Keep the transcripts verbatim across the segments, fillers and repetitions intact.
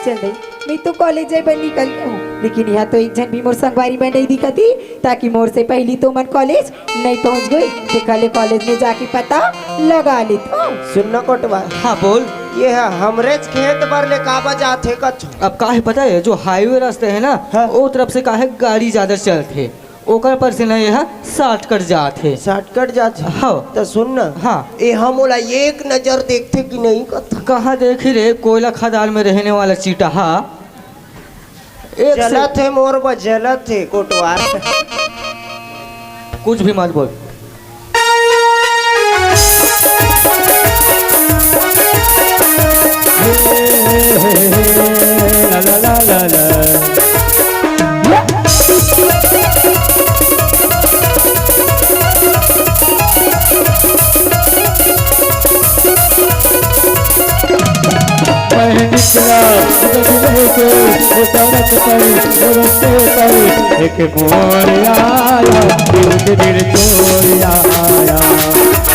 चल दे, मैं तो कॉलेज जाए बर निकल गया हूँ, लेकिन यहाँ तो एक झन भी मोर संगवारी में नहीं दिखत ही, ताकि मोर से पहली तो मन कॉलेज नहीं पहुँच गई। देखा ले, कॉलेज में जाके पता लगा लेता हूँ। सुन न कोटवार। हाँ, बोल। ये है, हमरेच खेत बर ले काबर जाथे कछु? अब का है पता है, जो हाईवे रास्ते है ना, हाँ। वो तरफ से का है, गाड़ी ज्यादा चलथे, ओकर पर से ना यह शॉर्टकट जात हे। शॉर्टकट जात हे? हाँ। त सुन ना। हाँ। ए हा मोला एक नजर देखथे कि नहीं कथा? कहाँ देखी रे, कोयला खदान में रहने वाला चीटाहा। एक से जलत हे मोर बर, जलत हे कोटवार। कुछ भी मत बोल। एक मोर आया, एक दिल चोर आया,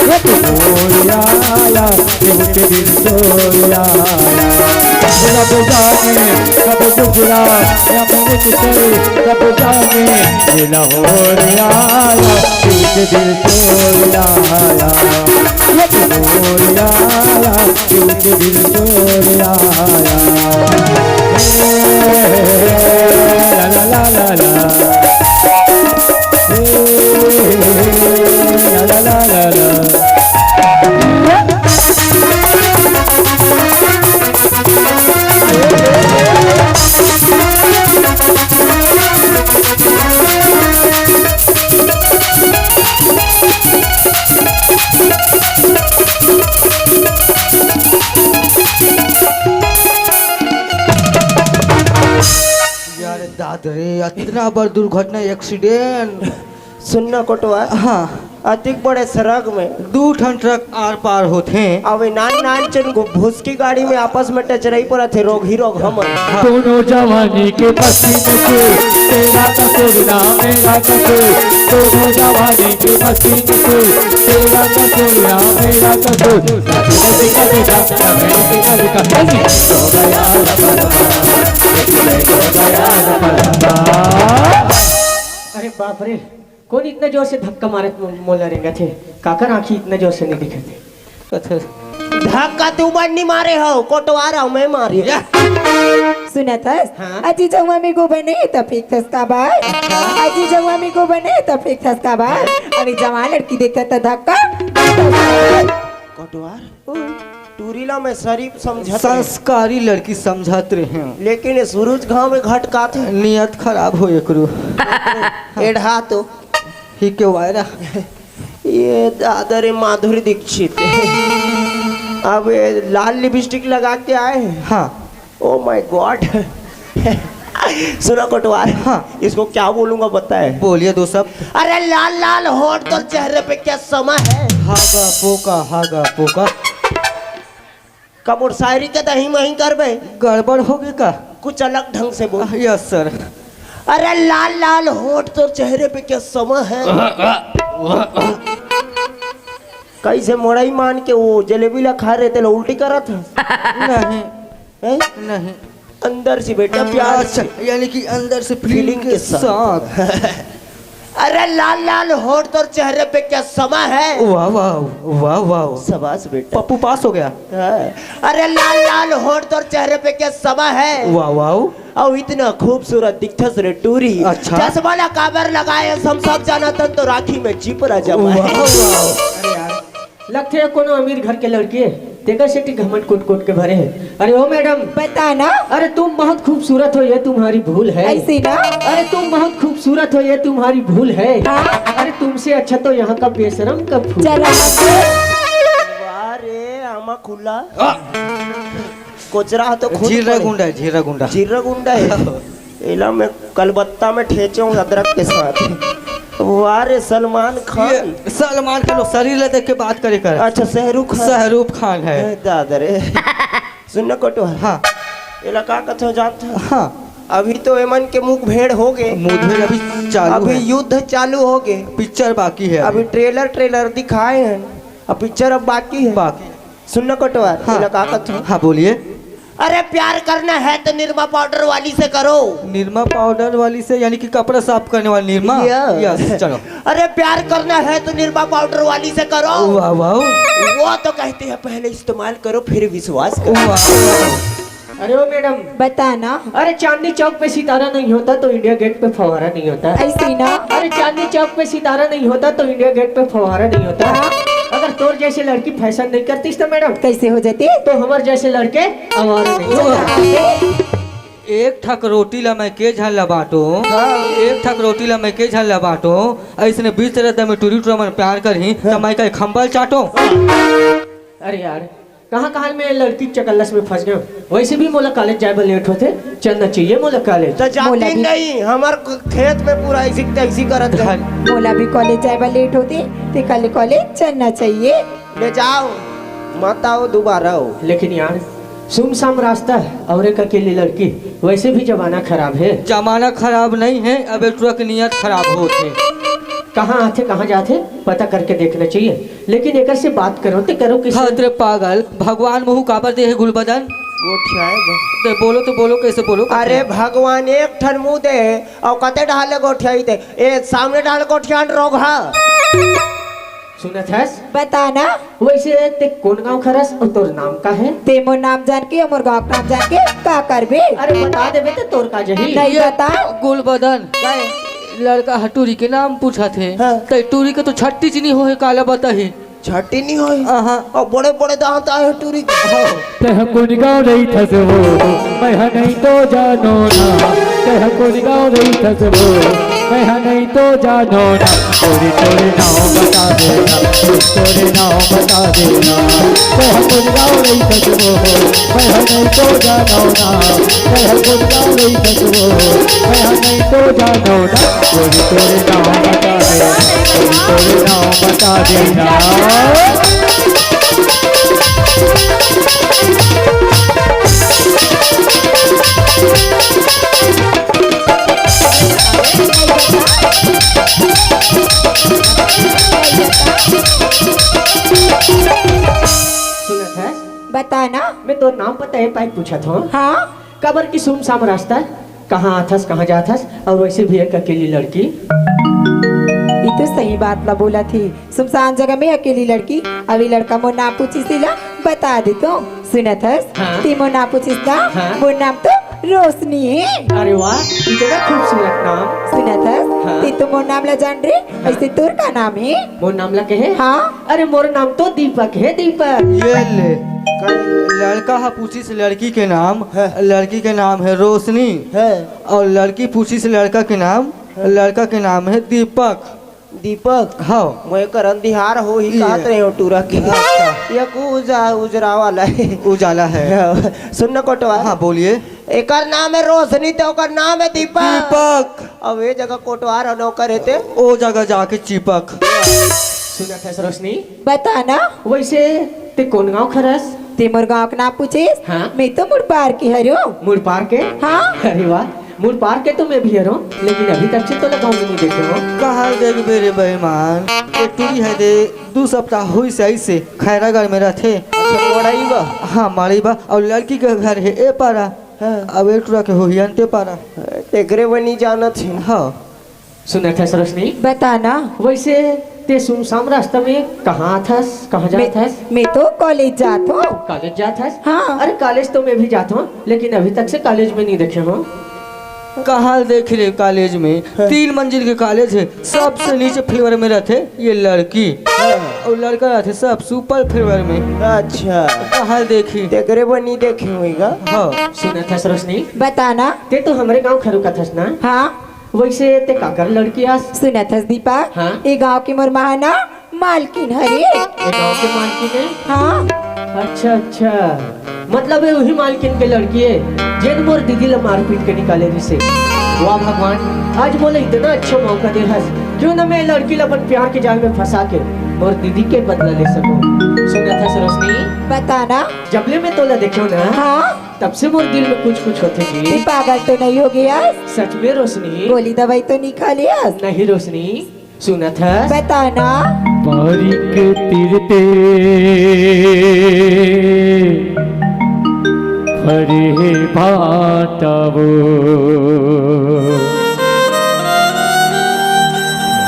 एक मोर आया, एक दिल चोर आया। रब जाने कब गुजरा या मिनट से, रब जाने ये लाहौर आया, एक दिल चोर आया, एक मोर आया, एक दिल चोर आया। हे, हे, हे, ला, ला, ला, ला, ला। यार दाद रे, अतना बड़ दुर्घटना, एक्सीडेंट। सुन ना कोटवार। हाँ। अतिक बड़े सरग में दू ठन ट्रक आर पार होथे। अबे नान नान चन गो भुसकी गाड़ी में आपस में टचराई परत हे, रोगही रोग हमन। हाँ। दोनों जवानी के पसीने से, तेरा कसूर ना मेरा कसूर। दोनों जवानी के पसीने से, तेरा कसूर ना मेरा कसूर। अरे बाप रे, कोन इतना जोर से धक्का मारत मो-, मोला रेंगत हे? काकर आँखी इतना जोर से नहीं दिखत हे? अच्छा। धक्का तू मन नहीं मारे हो, कोटवार हो, मैं मारे। या। सुनत हस? हाँ। अजी जउआ में गोबर नहीं त फेंकथस काबर? अच्छा। अजी जउआ में गोबर नहीं त फेंकथस काबर? अभी जवान लड़की देखत त धक्का। कोटवार? टूरी ला मैं शरीफ समझत रहें। संस्कारी लड़की समझत रहें। लेकिन ये सूरज घाम में घटकात हे। नियत खराब हो एकरू। एढ़ा तो। ही के वायरा। ये दादा रे माधुरी दीक्षित। अब ये लाल लिपस्टिक लगा के आए हैं। हाँ। Oh my God। सुना कोटवार, हाँ। इसको क्या बोलूंगा पता है? बोलिए दो शब्द। अरे लाल लाल होठ, तोर चेहरे पे क्या समा है? हागा पोका, हागा पोका। कब और शायरी के दही मही करबे? गड़बड़ हो गई का? कुछ अलग ढंग से बोल। Yes sir. अरे लाल लाल होठ, तोर चेहरे पे क्या समा है? कैसे मोड़ई मान के वो जलेबी ला खा रहे थे, ला उल्टी करत है? नहीं। हैं? नहीं। अंदर से बेटा प्यार अच्छा, से। यानी कि अंदर से फीलिंग फीलिंग के के साथ। साथ। अरे लाल लाल होठ, तोर चेहरे पे क्या समा है? वाह, वाह, वाह, वाह। शाबाश बेटा। पप्पू पास हो गया। हाँ। अरे लाल लाल होठ, तोर चेहरे पे क्या समा है? वाह, वाह। अउ इतना खूबसूरत दिखथस रे टूरी। अच्छा। चश्मा ला काबर लगाए हस, हम सब जानत हन तोर आँखी में चिपरा जमा है। वाह, वाह। अरे यार, लगथे ये कोनो अमीर घर के लड़की हे, तेकर सेती घमंड कूट कूट के भरे हे। अरे ओ मैडम। बता ना। अरे तुम बहुत खूबसूरत हो, ये तुम्हारी भूल है। ऐसे ना। अरे तुम बहुत खूबसूरत हो, ये तुम्हारी भूल है। हाँ। अरे तुमसे अच्छा तो यहाँ का बेशरम का फूल। चला। वाह रे, आमा खुला। कोचरा तो खुद झीरा पड़े। गुंडा है, झीरा गुंडा। झीरा गुंडा है। एला मैं कलबत्ता में ठेचे हूँ अदरक के साथ। वाह रे सलमान खान। ये सलमान खान, शरीर ला देख के बात करे कर। अच्छा, शाहरुख खान। शाहरुख खान है। ए, दादा रे। सुन न कोटवार। हाँ। एला का कथो जानत हस? हाँ। अभी तो एमन के मुठभेड़ हो गए। मुठभेड़ अभी चालू अभी है। युद्ध चालू हो गए। पिक्चर बाकी है अभी। अभी ट्रेलर, ट्रेलर दिखाए हैं। अब पिक्चर अब बाकी है। बाकी। सुन न कोटवार, हाँ। एला का कथो? हाँ, बोलिए। अरे, प्यार करना है तो निरमा पाउडर वाली से करो। निरमा पाउडर वाली से, यानी कि कपड़ा साफ करने वाली निरमा? यस। यस, चलो। अरे, प्यार करना है तो निरमा पाउडर वाली से करो। वाह, वाह। वो तो कहती है, पहले इस्तेमाल करो, फिर विश्वास करो। वाह। अरे ओ मैडम, बता ना। अरे, चांदनी चौक पे सितारा नहीं होता तो इंडिया गेट पे फव्वारा नहीं होता। ऐसे ना। अरे, चांदनी चौक पे सितारा नहीं होता तो इंडिया गेट पे फव्वारा नहीं होता। हाँ। अगर तोर जैसे लड़की फैशन नहीं करती तो मैडम, कैसे हो जाती? तो हमारे जैसे लड़के आवारा नहीं होता। एक ठक रोटी ला मैं के झन ला बांटो, हाँ। एक ठक रोटी ला मैं के झन ला बांटो, ऐसने बीच रद्दा में टूरी टूरा मन प्यार करही, हाँ। त मैं का खंबल चाटो। अरे यार, कहाँ कहाँ में लड़की चकल्लस में फंस गए। वैसे भी मोला कॉलेज जाए बर लेट होथे, चलना चाहिए मोला कॉलेज। तो जाती मोला भी। नहीं, हमार क-, खेत में पूरा ऐसी तैसी करत है। मोला भी कॉलेज जाए बर लेट होथे, ते कल कॉलेज चलना चाहिए। ले जाओ, मत आओ दोबारा हो। लेकिन यार, सुमसाम रास्ता और एक अकेली लड़की, वैसे भी जमाना खराब है। जमाना खराब नहीं है, अब एक टुरा के नियत खराब होत है। कहाँ आथे, कहाँ जाथे, पता करके देखना चाहिए। लेकिन एकर से बात करो ते करो किसे? हद रे पागल, भगवान मुहू काबर दे है गुलबदन? गोठियाए बर। ते बोलो तो बोलो, कैसे बोलो? अरे भगवान एक ठन मुंह दे है, और कते ढाले गोठियाई दे? ए, सामने ढाल गोठियान रोगहा। सुनत हस? बता ना। वैसे ते कोन गांव खरस और तोर नाम का है? ते मोर नाम जान के, मोर गांव के नाम जान के का करबे? अरे बता देबे ते तोर का जही। नहीं ये बता। गुलबदन, काय? लड़का ह टूरी के नाम पूछत हे। हाँ। ते टूरी के तो छट्टी चिनी हो है, काला बताही? छट्टी नहीं होय। आहा। और बड़े बड़े दांत आए हैं टूरी के। हाँ। तेह कोन गाँव रहिथस वो, मैं ह नहीं तो जानो ना। तेह कोन गाँव रहिथस वो, मैं ह नहीं तो जानो ना। तोरे तोरे नाव बता देना, तोरे नाव बता देना। तेह कोन गाँव रहिथस वो, मैं ह नहीं तो जानो ना। तेह कोन गाँव रहिथस वो, मैं ह नहीं तो जानो ना। तोरे तोरे नाव बता देना, तोरे तोरे नाव बता देना। सुनत हस? बता ना। मैं तोर नाम पता ए पाए पूछत हूँ। हाँ। काबर की सुमसाम रास्ता, कहाँ आथस, कहाँ जाथस, और वैसे भी एक अकेली लड़की। ये तो सही बात ला बोला थी, सुमसान जगह में अकेली लड़की। अभी लड़का मोर नाम पूछिस ला बता देतो। सुनत हस? हाँ। ते मोर नाम पूछिस ला? हाँ। मोर नाम तो रोशनी है। अरे वाह, इतना खूबसूरत नाम। सुनत हस? हाँ। ते तो मोर नाम ला जान रे, हाँ। ऐसे तोर का नाम है? मोर नाम ला कहे? हाँ। अरे मोर नाम तो दीपक है, दीपक। ये ले, कल लड़का हा पूछिस लड़की के नाम, हाँ। लड़की के नाम है रोशनी। हाँ। और लड़की पूछिस लड़का के नाम, हाँ। लड़का के नाम है दीपक। दीपक? हाँ। मैं करन दिहार हो ही ये। कहत रहे हो टूरा के। अच्छा। ये उजा-, उजरा वाला है। उजाला है। हाँ। सुन न कोटवा। हाँ, बोलिए। एकर नाम है रोशनी, तो ओकर नाम है दीपक। दीपक। अब ये जगह कोटवार हो नौकर हेते। ओ जगह जाके चिपक। सुनत हस रोशनी? बता ना। वैसे ते कोन गांव खरस? ते मोर गांव के नाम पूछिस? हाँ। मैं तो मुड़पार के हरो। मुड़पार के? हाँ। अरे वाह, मुड़पार के तो मैं भी हरो, लेकिन अभी तक से तोला गांव में नहीं देखे हो। कहाँ देखबे रे बेईमान, एक टूरी है दे, दू सप्ताह हुई से आई से खैरागढ़ में रहथे। अच्छा, मड़ई बा? हाँ, मड़ई बा, और लड़की के घर है ए पारा। हाँ। अब एक टुरा के होही अंते पारा। तेकरे बनी जानत हे। हाँ। सुनत हस रोशनी? बता ना। वैसे ते सुमसाम रास्ता में कहाँ आथस, कहाँ मैं, जात हस? मैं तो कॉलेज जात हूँ। कॉलेज जात हस? हाँ। अरे कॉलेज तो मैं भी जात हूँ, लेकिन अभी तक से कॉलेज में नहीं देखे हो। कहाँ देख ले कॉलेज में? हाँ। तीन मंजिल के कॉलेज है, सबसे नीचे फ्लोर में रहते ये लड़की। हाँ। और लड़का रहते सब सुपर फ्लोर में। अच्छा। कहाँ देखी? तेकरे बनी देखे होएगा। हाँ। सुनत हस रोशनी? बता ना। ते तो हमरे गांव खरुकत हस ना? हाँ। वैसे ते काकर लड़की आस? सुनत हस दीपा? हाँ। ए गांव के मोर महाना मालकिन हरे। ए गांव के मालकिन है? हाँ। अच्छा, अच्छा। मतलब ये वही मालकिन के लड़की है, जेन मोर दीदी ला मारपीट के निकाले रिसे। वाह भगवान, आज मोला इतना अच्छा मौका दे हस। क्यों ना मैं लड़की ला अपन प्यार के जाल में फंसा के मोर दीदी के बदला ले सकूं। सुनत हस रोशनी? बता ना। जबले मैं तोला देखियो ना, हाँ? तब से मोर दिल में कुछ कुछ होथे जी। तू पागल तो नहीं हो गया? सच में रोशनी। गोली दवाई तो नहीं खा लिया? नहीं रोशनी। सुनत हस? बता ना। बारीक तीर ते हरि हे बाटवो,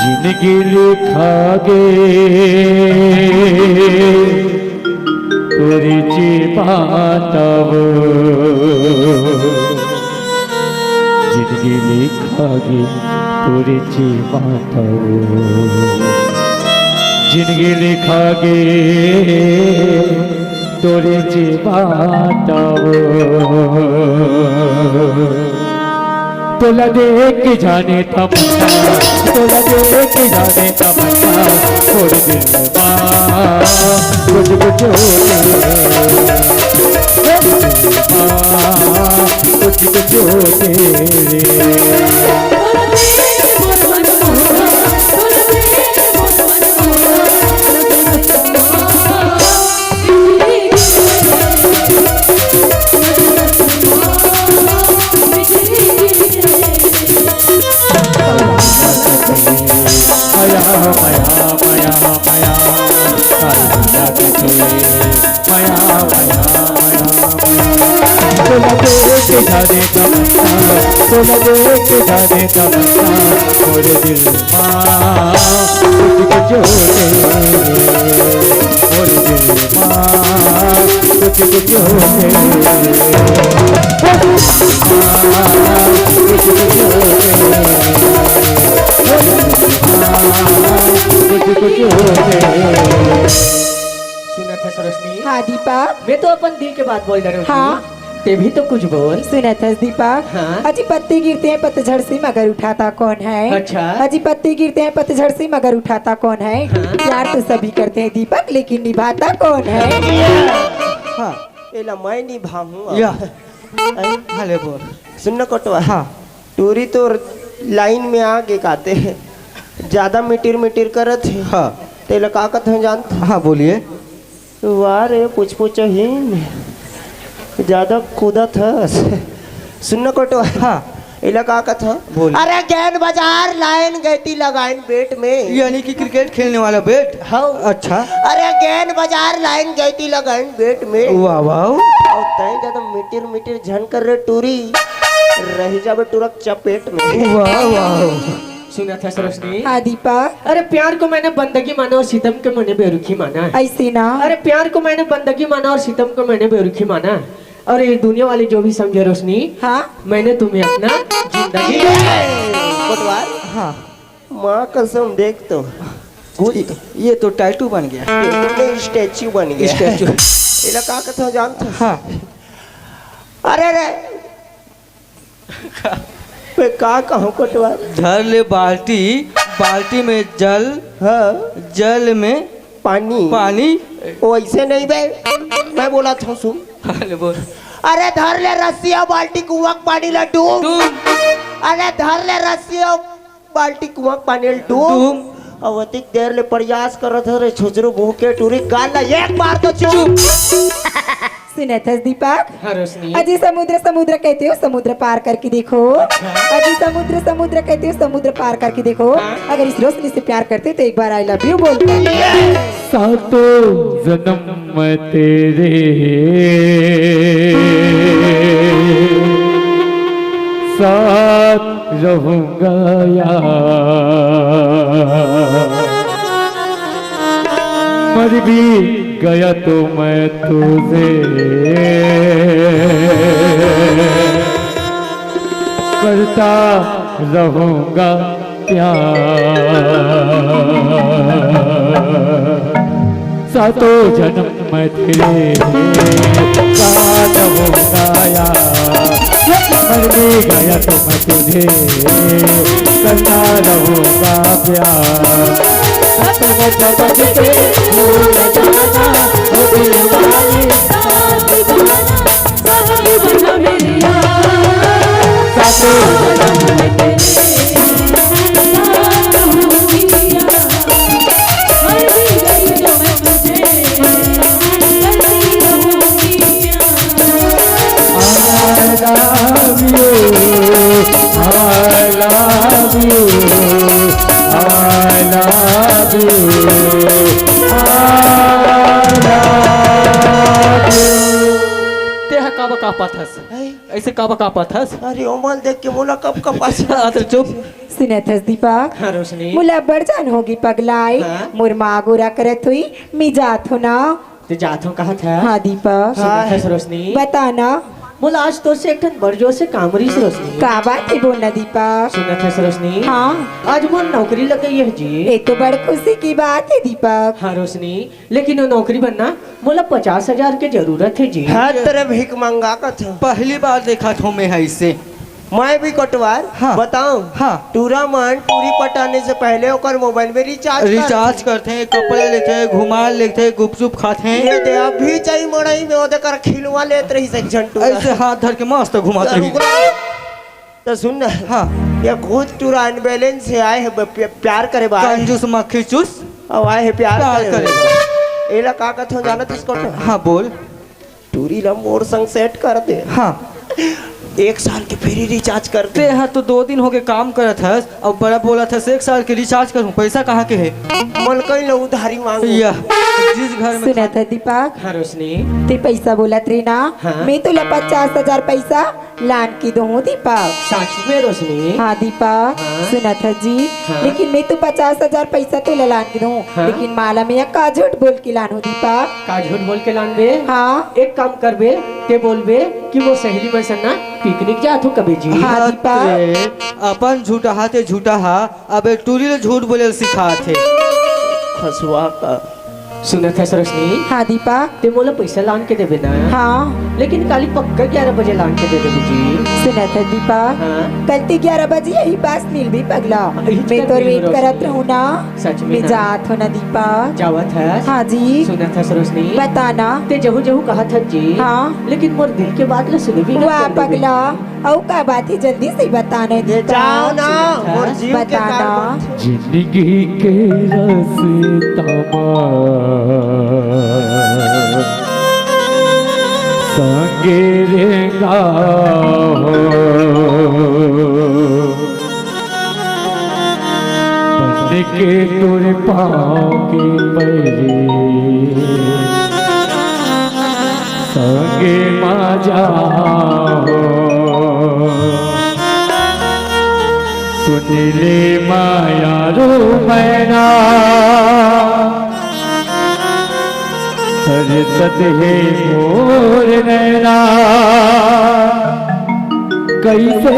जिनगी लिखागे तोरे जे बाटवो, जिनगी लिखागे तोरे जे बाटवो, जिनगी लिखागे तोरे जे बाटवो। तोला देख के जाने तमन्ना, तोला देख के जाने तमन्ना, मोर दिल मा कुछ कुछ होथे, मोर दिल मा कुछ कुछ होथे। तोला देख के जाने तमन्ना, तोला देख के जाने तमन्ना, मोर दिल मा कुछ कुछ होथे, मोर दिल मा कुछ कुछ होथे, मोर दिल मा कुछ कुछ होथे, मोर दिल मा कुछ कुछ होथे। सुनत हस रोशनी? हाँ दीपक। मैं तो अपन दिल के बात बोल रहा हूँ। हाँ। ते भी तो कुछ बोल। सुनत हस दीपक? हाँ। अजी पत्ते गिरते हैं पतझड़ से मगर उठाता कौन है? अच्छा। अजी पत्ते गिरते हैं पतझड़ से मगर उठाता कौन है? हाँ। प्यार तो सभी करते हैं दीपक, लेकिन निभाता कौन है? हाँ। एला मैं निभाहूँ अब। या। हैं? हाँ, ले बोल। सुन ना कोटवा। हाँ। टूरी तो लाइन में आगे काते, ज्यादा मिटिर मिटिर करत हे। हाँ। तेला का कथन जानत? हाँ, बोलिए। वाह रे, पुचपुचहीन, ज्यादा कूदत हस। सुन न कोटवा। हाँ। एला का कथन? बोल। अरे गेंद बाजार लाइन गैती लगाइन बेट में। यानी कि क्रिकेट खेलने वाला बेट? हाँ। अच्छा। अरे गेंद बाजार लाइन गैती लगाइन बेट में। वाह, वाह। अउ तैं ज्यादा मिटिर मिटिर झन कर रे टूरी, रहि जाबे टुरक चपेट में। वाह, वाह। सुनत हस रोशनी? हाँ दीपक। अरे प्यार को मैंने बंदगी माना और सितम के मैंने बेरुखी माना है। ऐसे ना। अरे प्यार को मैंने बंदगी माना और सितम को मैंने बेरुखी माना है। और ये दुनिया वाले जो भी समझे रोशनी, हाँ। मैंने तुम्हें अपना जिंदगी कोटवार। हाँ। माँ कसम देख तो। ये, ये तो टैटू बन गया। ये तो स्टैचू बन गया। स्टैचू। एला का कथो जानत हस? हाँ। अरे रे, मैं का कहूँ कोटवार? धर ले बाल्टी, बाल्टी में जल, हाँ। जल में पानी। पानी। ओ, ऐसे नहीं बे, मैं बोलत हूँ, सुन। हाँ, ले बोल। अरे धर ले रस्सी अउ बाल्टी कुआं के पानी ला डूब। डूब। अरे धर ले रस्सी अउ बाल्टी कुआं के पानी ला डूब। डूब। अउ अतिक देर ले प्रयास करत हस रे छुछरू मुंह के टूरी, गाल ला एक मार तो चुप। सुनत हस दीपक? हाँ, रोशनी। अजी समुद्र समुद्र कहते हो, समुद्र पार करके देखो। अच्छा। अजी समुद्र समुद्र कहते हो, समुद्र पार करके देखो। हाँ। अगर इस रोशनी से प्यार करते हो तो एक बार I love you बोल दो। सातों जन्म मैं तेरे साथ रहूंगा यार। मर भी गया तो मैं तुझे करता रहूंगा प्यार। सातों जन्म मैं तेरे साथ रहूंगा यार। मर भी गया तो मैं तुझे करता रहूंगा प्यार। सच में समझ के भूल जाना, ओ दिल वाली, साथ निभाना, साथ निभाना मेरे यार। साथ निभाना। I love you, I love you, I love you, I love you। तेहा काबर कांपत हस? हैं? अइसे काबर कांपत हस? अरे, ओमन देख के मोला कब कपास हाँ, तो चुप। सुनत हस दीपक? हाँ, रोशनी। मोला अब्बड़ जान होगे पगलाई। हाँ? मोर माँ गोरा करत होही, मैं जात हों ना। ते जात हों कहत हस? हाँ, दीपक। सुनत हस, रोशनी? बता ना। मोला आज तोर से एक ठन बड़ जोर से काम रहिस, रोशनी। का बात हे, बोल ना, दीपक। सुनत हस, रोशनी? हाँ। आज मोर नौकरी लग गे हे जी। ये तो बड़ खुशी की बात हे, दीपक। हाँ, रोशनी। लेकिन वो नौकरी बर ना मोला पचास हजार के जरूरत हे जी। हाँ, तेरे भीख मंगा कथों। पहली बार देखत हों मैं ह इसे। मैं भी कोटवार, हाँ। बताओं? हाँ। टूरा मन टूरी पटाने से पहले ओकर मोबाइल में रिचार्ज कर रिचार्ज करथे, कपड़ा लेथे, घुमा लेथे, गुपचुप खाथे। ये दे, अभी चाही मड़ई में ओदे कर खिलवा लेत रहिस एक झन टूरा। अइसे हाथ धर के मस्त घुमात रहिस। रुक ना। तो सुन ना। हाँ। ये खुद टूरा अनबैलेंस हे, आए हे ब-, प्य-, प्यार करे बर। कंजूस मक्खी चूस। अब आए हे प्यार प्यार करे करे बर। एला का कथों जानत हस कोटवार? हाँ, बोल। टूरी ला मोर संग सेट कर दे। हाँ। एक साल के फ्री रिचार्ज कर दे। ते हा तो दो दिन होगे काम करत हस, अब बड़ा बोलत हस एक साल के रिचार्ज करहूँ, पइसा कहाँ के हे? मन कहीं ला उधारी मांगू। या, जिस घर में सुनत हस दीपक? हाँ, रोशनी। ते पइसा बोलत रहे ना, हाँ। मैं तोला पचास हजार पइसा लान के दूँ दीपक। सच में, रोशनी? हाँ दीपक, हाँ। सुनत हस जी, हाँ। लेकिन मैं तो पचास हजार पइसा तोला लान के दूँ, हाँ। लेकिन माला में का झूठ बोल के लानहूँ दीपक? का झूठ बोल के लानबे? हाँ। एक काम करबे, ते बोलबे कि वो सहेली मन संग ना पिकनिक जात हों कबे जी। हाँ, दीपक। अरे, अपन झूठहा ते झूठहा, अबे टूरी ले झूठ बोले ल सिखात हे। खसुआ का। सुनत हस, रोशनी? हाँ, दीपक। ते मोला पइसा लान के देबे ना? हाँ। लेकिन काली पक्का ग्यारह बजे लान के दे देबे जी। सुनत हस, दीपक? हाँ। कल ते ग्यारह बजे यही पास मिलबे पगला। हाँ, इतना मैं तो देर वेट रोशनी। करत रहूँ ना। सच में मैं ना। जात हों ना दीपक। जावत हस? हाँ जी। सुनत हस रोशनी? बता ना। ते जहूँ जहूँ कहत हस जी। हाँ। लेकिन मोर दिल के बात ला सुनबे ना वाह कर लेबे। पगला, अउ का बात हे जल्दी से बता ना ये दीपक। जाओ ना, सुनत हस? मोर जीव के बता कार ना। बात। जिंदगी के रस्ता मा संगे रेंगा हो। बन के तोर पाँव के पैरी संगे मा जा हो। सुन ले माया रो मैना, तरसत हे मोर नैना, कइसे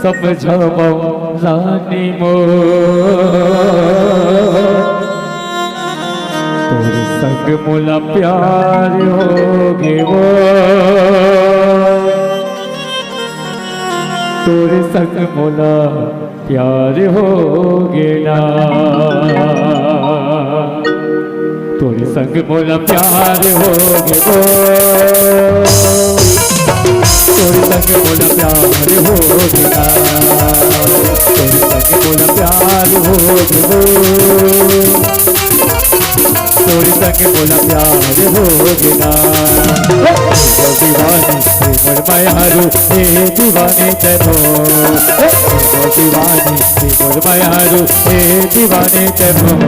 समझावंव रानी मोर। तोर संग मोला प्यार होगे वो, तोर संग मोला प्यार होगे ना। तोर संग मोला प्यार होगे वो, तोर संग मोला प्यार होगे ना। तोर संग मोला प्यार होगे वो, तोर संग मोला प्यार होगे ना। ओ दीवानी, हे मोर मयारू, हे दीवानी तै मोर। ओ दीवानी, हे मोर मयारू, हे दीवानी तै मोर।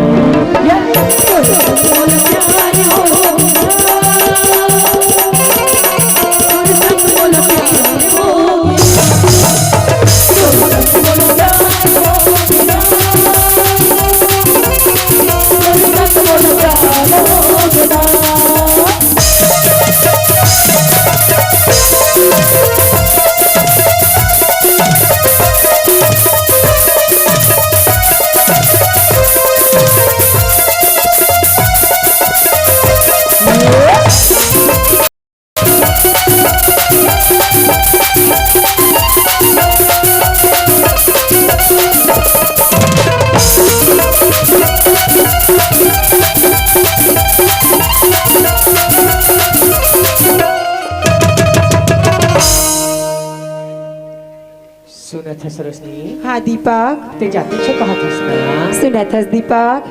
सुनत हस रोशनी? हाँ दीपक। ते जाते छो कहत हस ना? सुनत हस दीपक,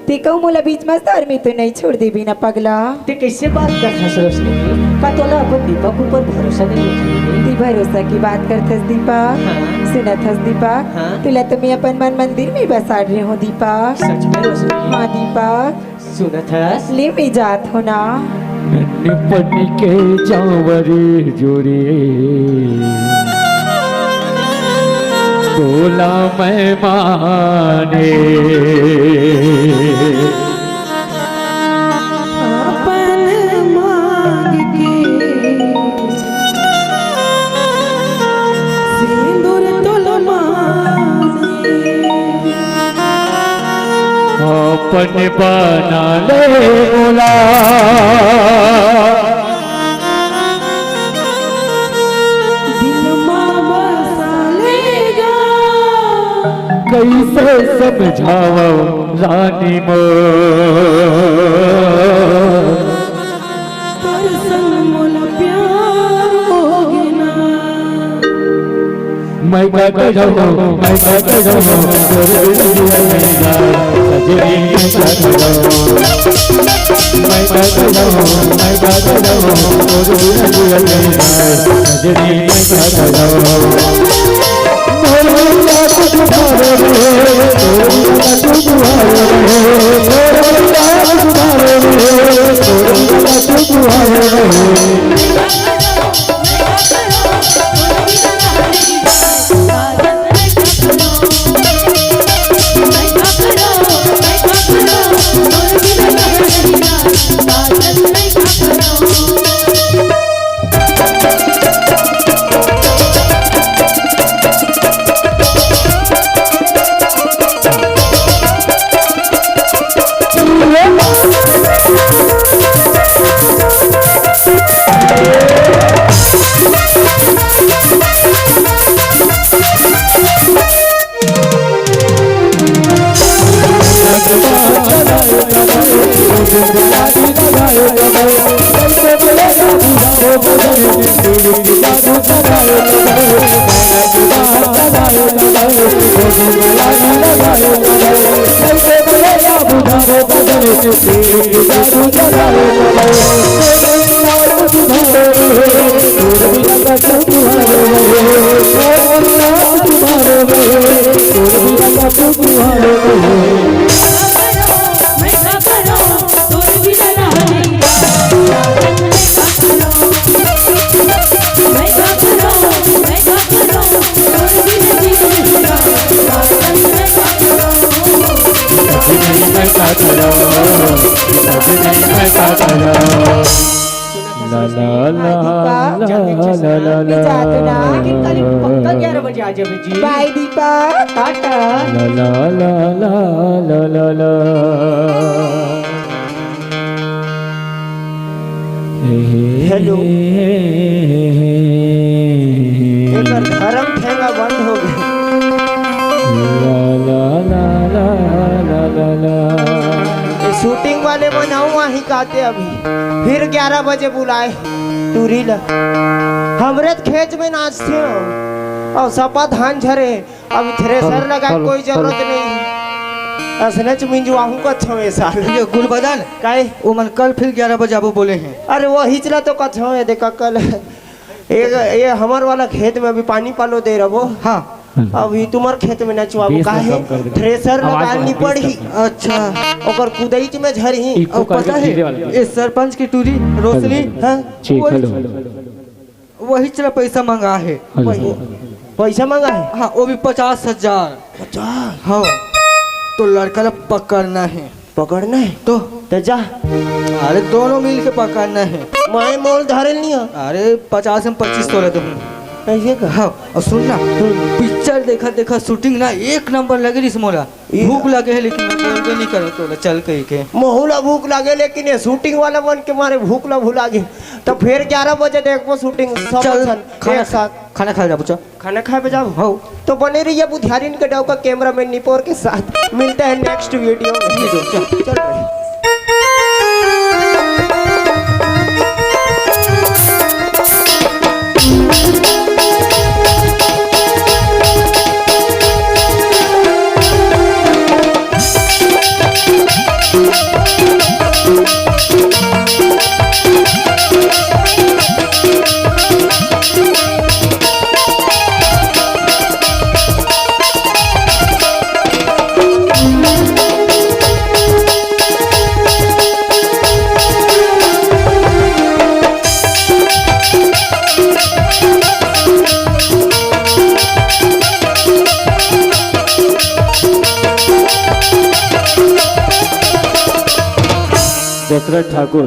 ते कहूँ मोला बीच म सर में तो नहीं छोड़ देबे ना पगला। ते कइसे बात करत हस रोशनी? का तोला अपन दीपक ऊपर भरोसा नहीं हे? ते भरोसा की बात करत हस दीपक? हाँ। सुनत हस दीपक, हाँ। तोला तो मैं अपन मन मंदिर में बसा रहे हूँ दीपक। सच में रोशनी? हाँ दीपक। सुनत हस? ले मैं जात हों ना। निपन के जांवर जुड़े, बोला मैं माने। अपन मांग के सिंदूर तोल मांगे। अपन बना ले मोला। दिल मा बसा लेगा। कइसे समझावंव रानी मोर। तोर संग मोला प्यार होगे ना। मैं का करहूँ, मैं का करहूँ, तोर बिन जिया नइ जाय, सजनी मैं का करहूँ। मैं का करहूँ, मैं का करहूँ, तोर बिन जिया नइ जाय, सजनी मैं का करहूँ। मोर बिन कुछ भावे रे, तोर बिन कुछ भावे रे, मोर बिन कुछ भावे रे, तोर बिन कुछ भावे रे। ला, ला, ला, ला, ला, ला। जात ना, कि कल पक्का ग्यारह बजे आ जाबे जी। बाय दीपक, टाटा। ला, ला, ला, ला, ला, ला, ला। हे, हे, हेलो। हे, हे, हे, हे, हे। एकर धरम ठेंगा बंद हो गे। ला, ला, ला, ला, ला, ला, ला। ये shooting वाले मन अउ आही काते अभी, फिर ग्यारह बजे बुलाए टूरी ला। हमरे त खेत में नाचथे हो, अउ सपा धान झरे, अभी thresher हेलो, लगा के हेलो, कोई जरूरत हेलो। नहीं है। असने च मिंजवाहूँ कच्छो ए साल। ये गुलबदन, काहे? वो मन कल फिर ग्यारह बजे आबो बोले हैं। अरे वही चला तो कच्छो ए, देखा कल ये, ये हमर वाला खेत में अभी पानी पालो दे रहो। हाँ। अभी तुम्हार खेत में नचवाबो, बीस में काहे? कम कर दे। Thresher आवाज लगानी कम, बीस पड़ही। कर। अच्छा। ओकर कुदैच में झरही। Echo अउ पता करके है, धीरे वाला। ये सरपंच की टूरी, रोशनी, हेलो। हाँ? ठीक, वही, हेलो। वही चला पैसा मंगा है। हेलो। वही। पैसा मंगा है? हाँ, वो भी पचास हजार। पचास? हाँ। तो लड़का ला पकड़ना है। पकड़ना है? तो? तो जा। अरे दोनों मिल के पकड़ना है। मैं मोल धरे नहीं है। अरे पचास में पच्चीस तोला दूँ। ऐसे का? हाँ, अउ सुन ना, हम्म। Picture देखा देखा shooting ना एक नंबर लगे रिस मोला। ये भूख लगे है लेकिन मैं बोलबे नहीं करो तोला चल कही के। महू ला भूख लगे लेकिन ये shooting वाला मन के मारे भूख ला भुला गे। तो फिर ग्यारह बजे देखबो shooting सब चल, झन खाना एक साथ। खाना खाए जाबो, चल। खाना खाए पे जाओ। हो। तो बने रहिए बुधियारिन के डौका cameraman निपोर के साथ। मिलते हैं next video में। ठीक है, चल। चल भाई। दशरथ ठाकुर।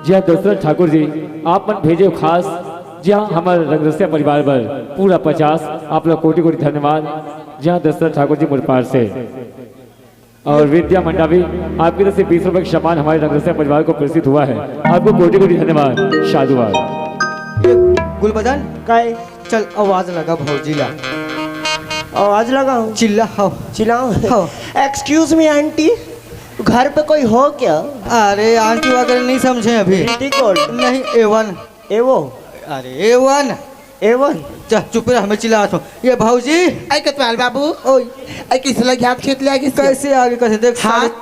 जी हाँ, दशरथ ठाकुर जी, आप मन भेजे हो खास, जी हाँ, हमर रंगरसिया परिवार बर पूरा पचास, आप लोग कोटि कोटि धन्यवाद। जी हाँ, दशरथ ठाकुर जी मुरपार से। और विद्या मंडावी, आपकी तरफ से बीस रुपए का सम्मान हमारे रंगरसिया परिवार को प्रेषित हुआ है, आपको कोटि कोटि धन्यवाद, साधुवाद। ये गुलबदन, काय? चल आवाज लगा भौजी ला। आवाज लगा हूँ। चिल्ला, हाँ। चिल्लाओ। हाँ। एक्सक्यूज मी आंटी, घर पे कोई हो क्या? अरे आंटी वगैरह नहीं समझे अभी। प्रीटी कौन? नहीं, एवन। एवो। अरे एवन। एवन। चल चुप रह, मैं चिल्ला रहा हूँ। ये भौजी। आई कोतवाल बाबू। ओए। आई किस लग हाथ खेत ले आगे से? कैसे आगे कैसे देख हाँ। साढ़े,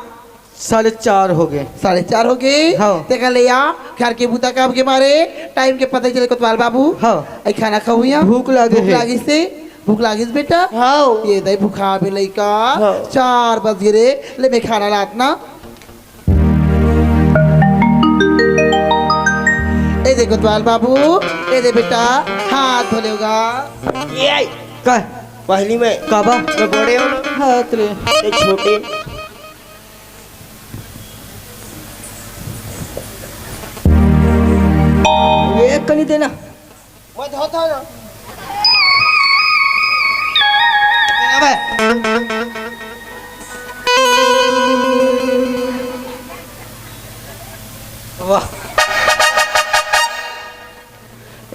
साढ़े चार हो गए। साढ़े चार हो गए? हाँ। देखा ले या, घर के बूता काम के मारे, टाइम के पता ही चले कोतवाल बाबू। हाँ। आई खाना खाऊ या? भूख लागे भूख है। लागी से? भूख लागिस बेटा? हाँ। ये दे भूखा भी लइका। हाँ। चार बज गए रे, ले मैं खाना लात ना। ए दे कोतवाल बाबू, ए दे बेटा, हाथ धो लेगा। ये आई। का? पहली में काबा? मैं बड़े हूँ ना। हाथ रे। ये छोटे। ये कनी देना। मैं धोता हूँ ना। अबे। वाह।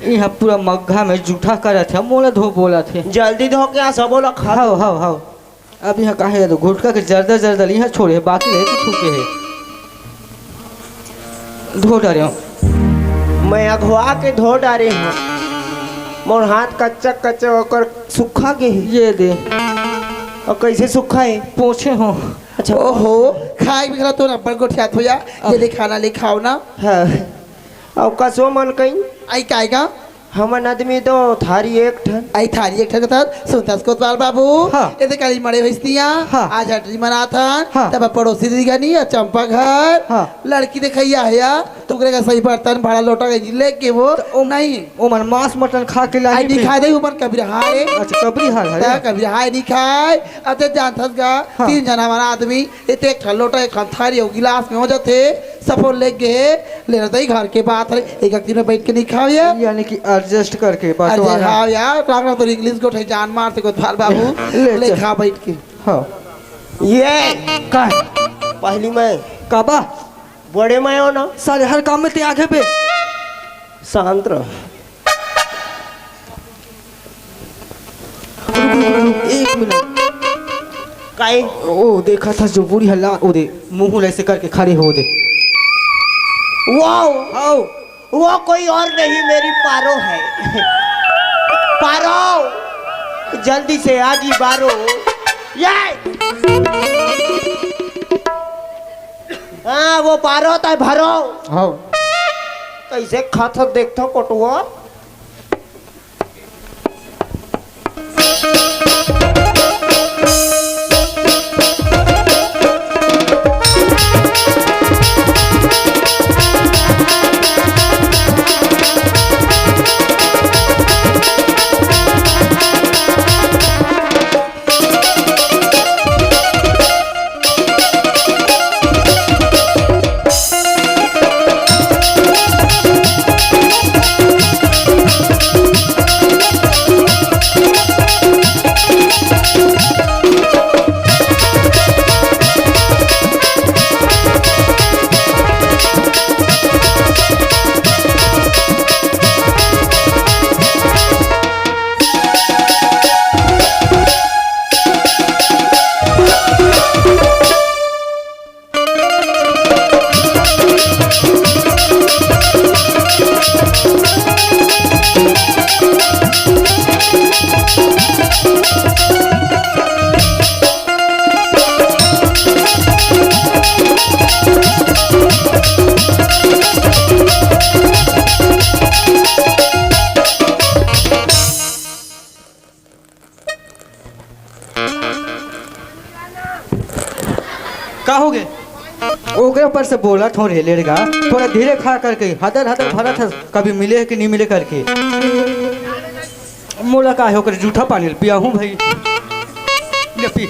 यहाँ पूरा मग्घा में जूठा करत हे, मोला धो बोलत हे। जल्दी धो के आ, सबो ला खा। हाव, हाव, हाव। अब यहाँ काहे तो गुटखा के जर्दा जर्दा इहाँ छोड़े हे, बाकी ले के थूके हे। धो डारे हूँ। मैं अघवा के धो डारे हूँ। मोर हाथ कच्चा कच्चा ओकर सूखा गे हे। ये दे। और कैसे सूखा है? पोछे हूँ। अच्छा। ओहो, खाए भी खला तो ना बड़ गोठिया थोया। अब ये ले खाना ले खाओ ना। हाँ। अउ कसो मन कहीं? आई काय का? हमन आदमी तो थारी एक ठन। आई थारी एक ठन कथस, सुनथस कोतवाल बाबू? हाँ। एदे काली मड़े भैंसतिया, हाँ। आज हटरी मनाथन, हाँ। तब पड़ोसी दीदी गनी या चंपा घर, हाँ। लड़की देखैया है या, तुकरे का सही बर्तन, भाड़ा, लोटा के लेके वो, तो ओ, नहीं। ओमन मांस मटन खा के लाही आई नहीं फिर। खाए दे, उमन कबीर हाय। अच्छा, कबरी हाल है। ता कबीर हाय नहीं खाए, अते जानथस गा, हाँ। तीन जना हमारा आदमी, एते एक ठन लोटा, एक ठन थारी, अउ गिलास में हो जाथे, सफो लेके गे, ले रहता ही घर के बात है, एक एक दिन में बैठ के नहीं खाओ यार। यानी कि एडजस्ट करके अरे बंटवारा। हाँ यार, राग राग तो इंग्लिश गोठे जान मार से कोतवाल बाबू, ले ले चल। खा बैठ के। हाँ। ये का है? पहली मैं काबा? बड़े मैं हो ना। सारे हर काम में ते आगे बे। शांत रह। रुक, रुक, रुक, रुक, एक मिनट। काहे? ओ, देखा था जो बूढ़ी हल्ला, ओ दे, मुंह ऐसे करके खड़े हो दे। वाओ! आओ। वो कोई और नहीं, मेरी पारो है। पारो, जल्दी से आ जी बारो। ये! हाँ, वो पारो तय भरो। हाँ। कैसे खाथस देखथो कोटवा। का हो गे? ओकरे ऊपर से बोला थोड़े लेड़गा, थोड़ा धीरे खा करके, हदर हदर भरत हस, कभी मिले कि नहीं मिले करके। मोला का है, ओकर जूठा पानी ल पिया हूँ भाई। ले पी।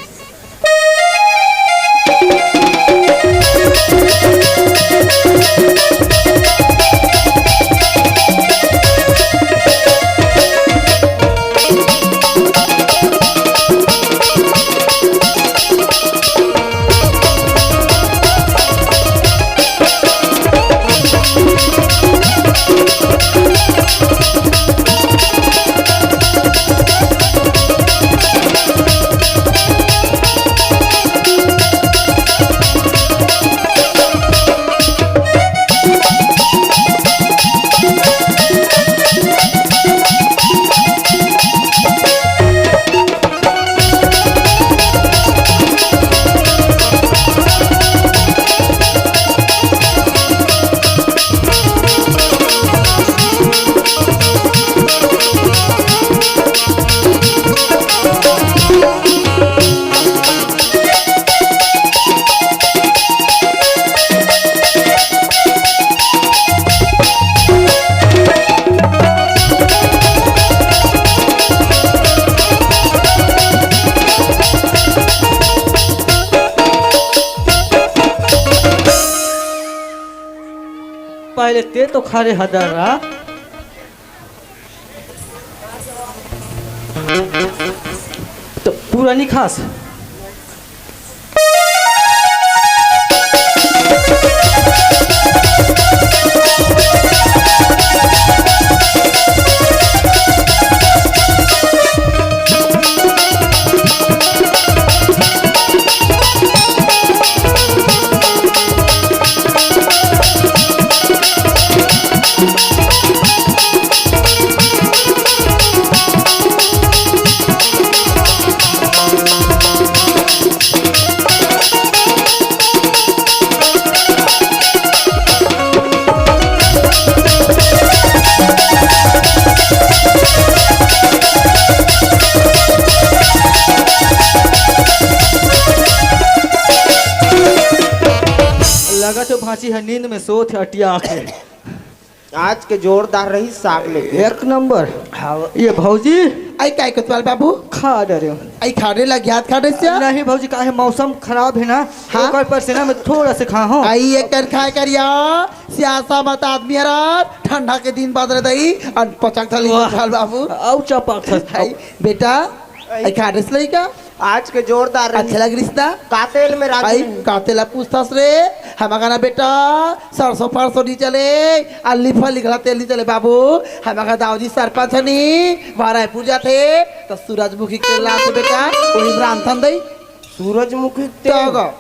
पहले ते तो खा रे हदर रहा। तो पूरा नहीं खास। लगा तो भांची ह नींद में सोत हे अटिया के। आज के जोरदार रही साग लेके। एक नंबर। हाँ। ये भौजी। आई काय कोतवाल बाबू? खा डरे। आई खाने लग गया, खा डरे से? नहीं भौजी, काहे मौसम खराब है ना, हाँ? ओकर पसीना में थोड़ा से खा हो। आई एक कर खाए करिया, सियासा मत आदमी हरा, ठंडा के दिन बाद रह दई, अन पचक थली वाह। कोतवाल बाबू। आउ चपक थस। आई बेटा, आई खा डरे से लइका? आज के जोरदार रही। अच्छा लग रिश्ता? का तेल में रांधे आई, रही? का तेल ला पूछथस रे? हमर कना बेटा, सरसों फरसों नी चले, आ लिफा लिखला तेल नी चले बाबू। हमर कना दाऊ जी सरपंच हनी, वहाँ रायपुर जाथे, तो सूरजमुखी के तेल लाथे बेटा, वही में रांधथन दई। सूरजमुखी के तेल? तो गा।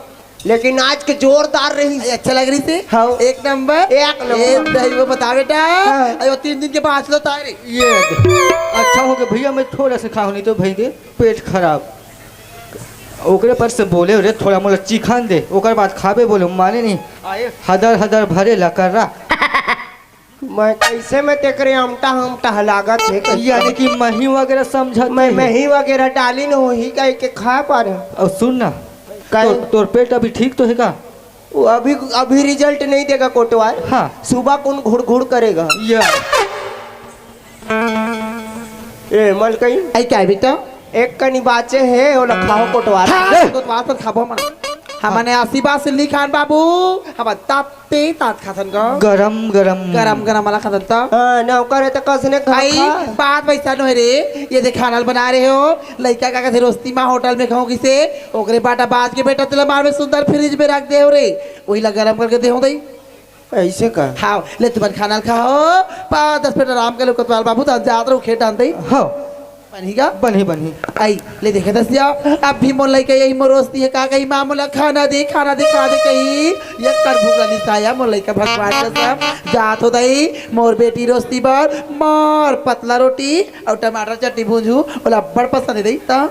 लेकिन आज के जोरदार रही। आई अच्छा लग रही से? हाँ। एक नंबर? एक नंबर। ए, दही वो बता बेटा। हाँ। आई वो तीन दिन के बाद लो तारे। ये दे। अच्छा हो गया भैया, मैं थोड़ा सा खाऊं, नहीं तो भाई दे। पेट खराब। ओकरे पर से बोले रे, थोड़ा मोला चिखन दे, ओकर बाद खाबे बोले, माने नहीं। आए। हदर हदर भरे ला कर रहा। मैं कैसे मैं तेकरे आमटा हमटा लागत हे कैसे? यानी कि मही वगैरह समझत मैं हे। मही वगैरह डाली न होही कह के खा पा रहे। और सुन ना, काहे? तो, तोर पेट अभी ठीक तो है का? वो अभी, अभी रिजल्ट नहीं देगा कोटवार। हाँ। सुबह कौन घुड़ घुड़ करेगा? या। ए, मलकई। आई क्या बेटा? एक कनी बाचे हे, ओला खाओ कोटवार। हाँ, ए! कोटवार तो खाबो मन। हमने आशीर्वाद से लिखान बाबू, हम ताते तात खाथन ग। गरम, गरम। गरम, गरम वाला खाथन त। हाँ, नौकर है तो कसने खा आई, खा। बात वैसा नो है रे। ये दे खाना बना रहे हो, लइका का कथे रोस्ती माँ होटल में खाऊं किसे, ओकरे बाटा बाज के बेटा तेला मार में सुंदर फ्रिज में रख दे हो रे, वही ला गरम करके दे हो दई। ऐसे का? हाँ, ले तुमन खाना ल खाओ, पाँच दस मिनट आराम कर लो, कोतवाल बाबू, तो जात रहो खेत डाल दे। हाँ। बनही का? बनही, बनही। आई, ले देखे दस जाओ, अब भी मोर लइका यही मोर रोस्ती है, का कही, "माँ, मोला खाना दे, खाना दे, खाना दे," कही, ये कर भूख लगी साया, मोर लइका भगवान कसम, जात हो दई, मोर बेटी रोस्ती बर, मार पतला रोटी और टमाटर चटनी भूंजू, ओला बड़ पसंद है दई, ता।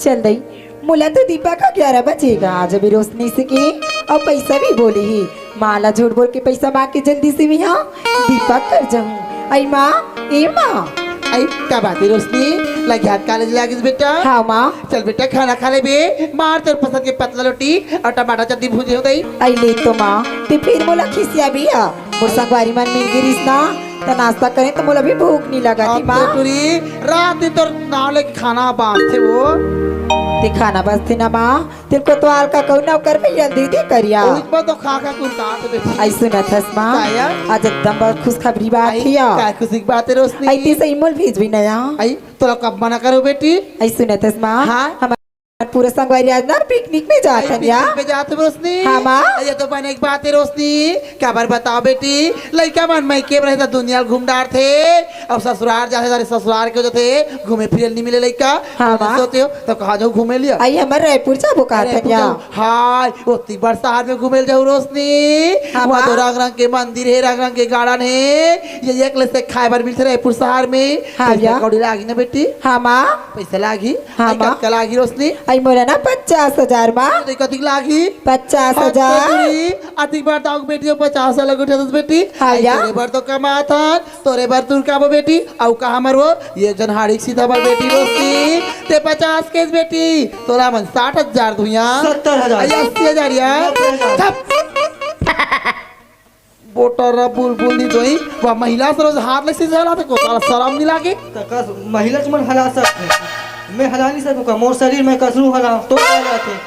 चल दई, मोला तो दीपक ह ग्यारह बजे गा, आज अभी रोशनी से के, अउ पैसा भी बोले ही। माँ ला झूठ बोल के पैसा मांग के जल्दी से मैं यहाँ दीपक कर जाऊँ। अई माँ, ए माँ। अई, का बात हे रोशनी? लगिहात कॉलेज लागिस बेटा? हाँ माँ। चल बेटा, खाना खा ले बे। मार तोर पसंद के पतला रोटी अउ टमाटर चटनी भूजे हों दई। अई ले तो माँ, ते फिर मोला खिसियाबे या। मोर संगवारी मन मिल गे रिहिस ना, त नाश्ता करें त मोला भी भूख नइ लगत हे माँ। टुरी, रात दिन तोर नाव लेके खाना बांचथे वो। ते खाना बांचथे ना माँ, तेल कोतवाल का कहूँ नौकर भैया दे दे करिया। ओही पर तो खा खा कुल का तो बेटी। अई सुनत हस माँ, का या? आज एकदम बहुत खुशखबरी बात हे या। का खुशी की बात हे रोशनी? अई ते सही मोल भेजबे ना या। अई तोला कब मना करेंव बेटी? अई सुनत हस माँ, हाँ? हमर पूरा संगवारी आज ना पिकनिक में जात हन या। पिकनिक में जात हे रोशनी? हाँ माँ। ये तो बने के बात हे रोशनी। काबर बताओ बेटी, लइका मन मइके में रहे त दुनिया ल घूम डारथे, अउ ससुरार जाथे त ससुरार के हो जाथे, घूमे फिरे ल नइ मिले लइका। हाँ, माँ। सोचे हो त कहाँ जाहू घूमे लिया? अई हमर रायपुर जाबो का अरे, तनिया? पूजा, हाय, ओती बड़ शहर में घूमे ल जाहू रोशनी। हाँ, वहाँ तो माँ। रंग रंग के मंदिर हे, रंग रंग के गार्डन हे, ये एक ले से खाए बर मिलथे रायपुर शहर में। हाँ, पैसा भैया। कौड़ी लागी ना बेटी? हाँ, माँ। पैसा लागी? हाँ, अई माँ। कतका लागी रोशनी? अई मोला ना पचास हजार माँ। अई कतिक लागी? पचास हजार। अतिक बार दाऊ के बेटी हो पचास हजार लगे उठे दस बेटी। हाँ, अई भैया। तोरे बर तो कमात हन, तोरे बर तुरकाबो बेटी, अउ का हमर वो, ये जन हाड़ी सीधा हमर बेटी रोशनी, ते पचास केस बेटी, तोला मन साठ हजार दुइया। सत्तर हजार। अई अस्सी हजार या। नब्बे हजार। थप। बोटरा बुलबुल नी दोई, वह महिला से रोज हाथ ले सीधा हलाथे, कोतवाल सरम नइ लागे? त कस महिला मन हला सकथे, मैं हला नइ सकूँ का? मोर शरीर में कसरू हला तो हलाथे।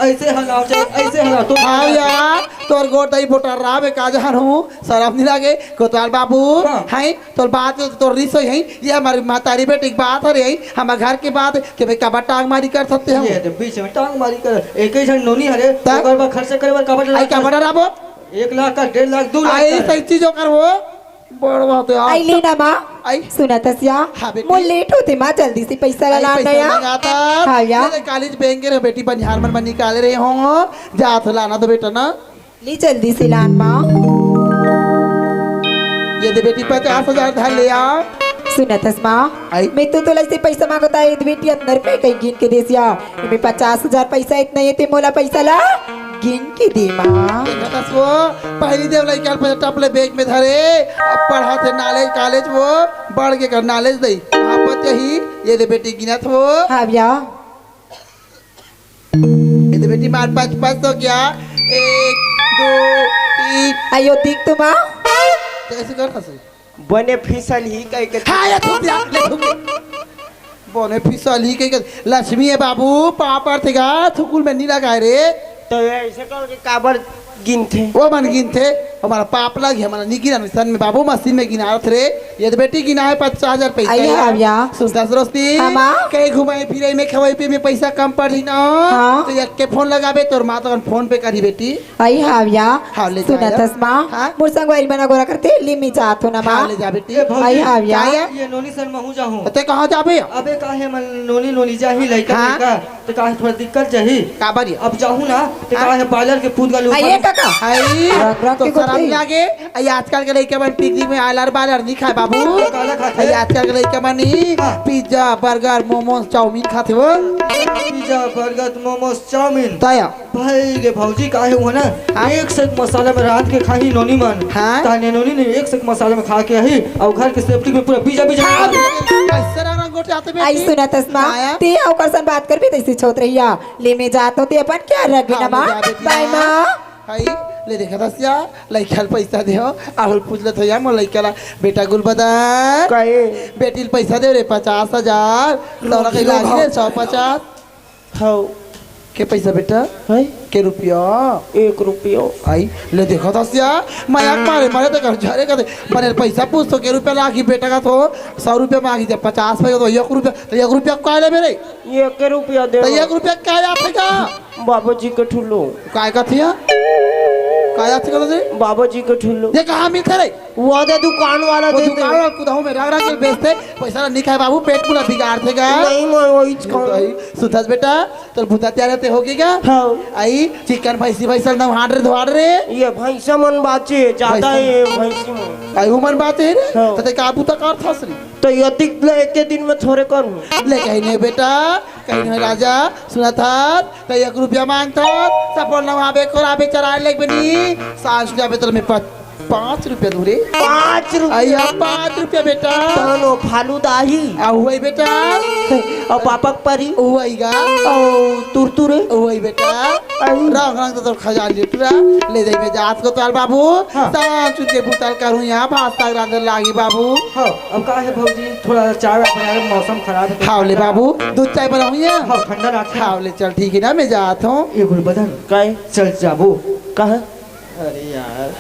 अइसे हलाव चाहे, अइसे हलाव तो हाँ यार, तोर गोड़ दई बोटरा बे का जानहूँ, सरम नइ लागे? कोतवाल बाबू, हाँ। हैं, तोर बात, तोर रिस हे, ये हमर महतारी बेटी के बात हरे, हमर घर के बात, के भाई काबर टांग मारी कर सकथे हम? ये दे, बीच में टांग मारी कर, एक ही झन नोनी हरे, त? ओकर बर खर्चा करे बर काबर अई लाग काबर डराबो? एक लाख का, डेढ़ लाख, दू लाख अई का। सही चीज ओकर वो। बड़ बात हे यार। अई ले ना माँ। अई। सुनत हस या? हाँ बेटी। मोर लेट होथे माँ, जल्दी से पैसा ला अई, लान पैसा या। मंगाता। हाँ या। ये ले कॉलेज बैंक के रे बेटी, बनिहार मन, मन निकाले रहे हों। जात हो लाना तो बेटा ना। ले जल्दी से लान माँ। ये दे बेटी पचास हजार धर ले आ। सुनत हस माँ? अई। मैं तो तोला से पैसा मांगत हे, ये दे बेटी अतना रुपया कहीं गिन के देस या। एमे पचास हजार पैसा अतना हे, ते मोला पैसा ला गिन के दे माँ। देखत हस वो, पहिली दे लइका ल पैसा टप ले बैग में धरे, अब पढ़त हे नॉलेज कॉलेज वो, बढ़ के कर नॉलेज दई। हाँ, पत यही, ये दे बेटी गिनत हो। हाँ भैया। ये दे बेटी मार पाँच पाँच सौ क्या? एक, दो, तीन। अयो दिख तो माँ। तो कैसे करता सही? बने फिसल ही कह के हाँ, ये थूक दिया, ले थूक दिया। बने फिसल ही कह के, लक्ष्मी हे बाबू, पाँव परथे गा, थुकुल में नइ लगाए रे। तो ऐसे करके काबर गिनथे? वो मन गिनथे, हमर पाप लगे, हमर नइ गिनन, सन में बाबू मशीन में गिनारत रे। ये तो बेटी गिना हे पचास हजार पैसा अई हे। हाँ भैया। सुनत हस रोशनी? हाँ माँ। कहीं घुमाई फिराई में, खवाई पिए में पैसा कम पड़ही ना। हाँ। तो एक के फोन लगाबे, तोर माँ तो फोन पे करही बेटी। अई हाँ भैया। हाँ, ले जा सुनत यार। हस माँ? हाँ? मोर संगवारी मन अगोरा करथे, ले मैं जात हों ना माँ? हाँ, ले जा बेटी। ए भौजी, अई हाँ भैया। का यार? ये नोनी सन महू जाहूँ। ते कहाँ जाबे? अबे काहे मन नोनी नोनी जाही लइका हाँ? लइका, ते काहे थोड़ा दिक्कत जाही। काबर ये? अब जाहूँ ना, ते हाँ? काहे बालर के पूत गल अई ऊपर। ये काका। अई, रख, रख तो के शरम गोठे। लागे। अई आजकल के लइका मन पिकनिक में आलर बालर नइ खाय बाबू। काला खाथे? अई आजकल के लइका मन ही हाँ। पिज्जा, बर्गर, मोमोज, चाउमीन खाथे वो। Pizza, burger, momos, chowmein. तया। भाई रे भौजी, काहे हुआ ना? हाँ? एक से एक मसाला में रांध के खाही नोनी मन। हाँ? ताने नोनी ने एक से एक मसाला में खा के आही, अउ घर के सेप्टिक में पूरा बीजा बीजा हाँ, निकाल दे। कैसे रंग रंग गोठे आते बेटी? अई सुनत हस माँ, आया? ते ओकर सन बात करबे तइसे छोत रहिया। ले मैं जात हों, ते अपन ख्याल रखबे हाँ, ना माँ? ले जा बेटी बाय माँ। माँ। हाय, ले देखत हस या, लइका ल पैसा दे हो, आहू ल पूछ लेत हो या, मोर लइका ला, बेटा गुलबदन। काहे? बेटी ल पैसा दे रे, पचास हजार, तोरा कहीं लागी रे, सौ पचास। हव। के पैसा बेटा? हैं? के रुपया? एक रुपया। अई, ले देखत हस या, मजाक मारे, मारे तो घर झरे कर दे। बने पैसा पूछ तो के रुपया लागी बेटा का तो, सौ रुपया मांगी जब पचास पैसा तो एक रुपया, तो एक रुपया का ले मेरे? एक रुपया दे। तो एक रुपया का आथे का? बाबा जी के ठुलो। काय कथे या? काय आथे का दे? बाबा जी के ठुलो। ये कहाँ मिलथे रे? वो दे दुकान वाला वो दे दुकान दे। वाला कुदाऊ में रग रग के बेचथे, पैसा ला नइ खाय बाबू, पेट पूरा बिगाड़थे गा। नहीं, मैं वही खाऊं। सुनत हस बेटा, तोर भूता तैयार होते होगे गा? हाँ। अई, चिकन भैंसी, भैंसा नहाड़ रे, धोआड़ रे। ये भैंसा मन बाचे, ज्यादा भैंसा। ये भैंसी मन। अई, उमन बाचे रे? हाँ। तो ते का बूता करत हस रे? तो ये दिख ले, एक के दिन में थोरे करूँ। ले कहीं नहीं बेटा, कहीं नहीं राजा, सुनत हस, तो एक रुपया मांगत हस, सफल नहाबे, कोराबे, चराए लेग बनी, सांझ के आबे तो मैं पत- पाँच रुपया दूँ रे। पाँच रुपया? अइया, पाँच रुपया बेटा। तहन ओ फालूदा आही। आ, वही बेटा। अउ पापक परी। वही गा। अउ तुरतुरे। वही बेटा। अउ रंग रंग तो तोर खजान ले टुरा। ले जाई मैं जात कोतवाल बाबू। हाँ। सान चुन के भूतल करूँ यहाँ भात साग रांधे लागी बाबू। हाँ, अब का हे भौजी, थोड़ा चाय वाय बना ले, मौसम खराब हे। हाँ ले बाबू, दूध चाय बनाऊँ यहाँ। हाँ, ठंडा राख। हाँ ले चल ठीक हे ना, मैं जात हूँ। ए गुलबदन, काय? चल जाबो। कहाँ? अरे यार,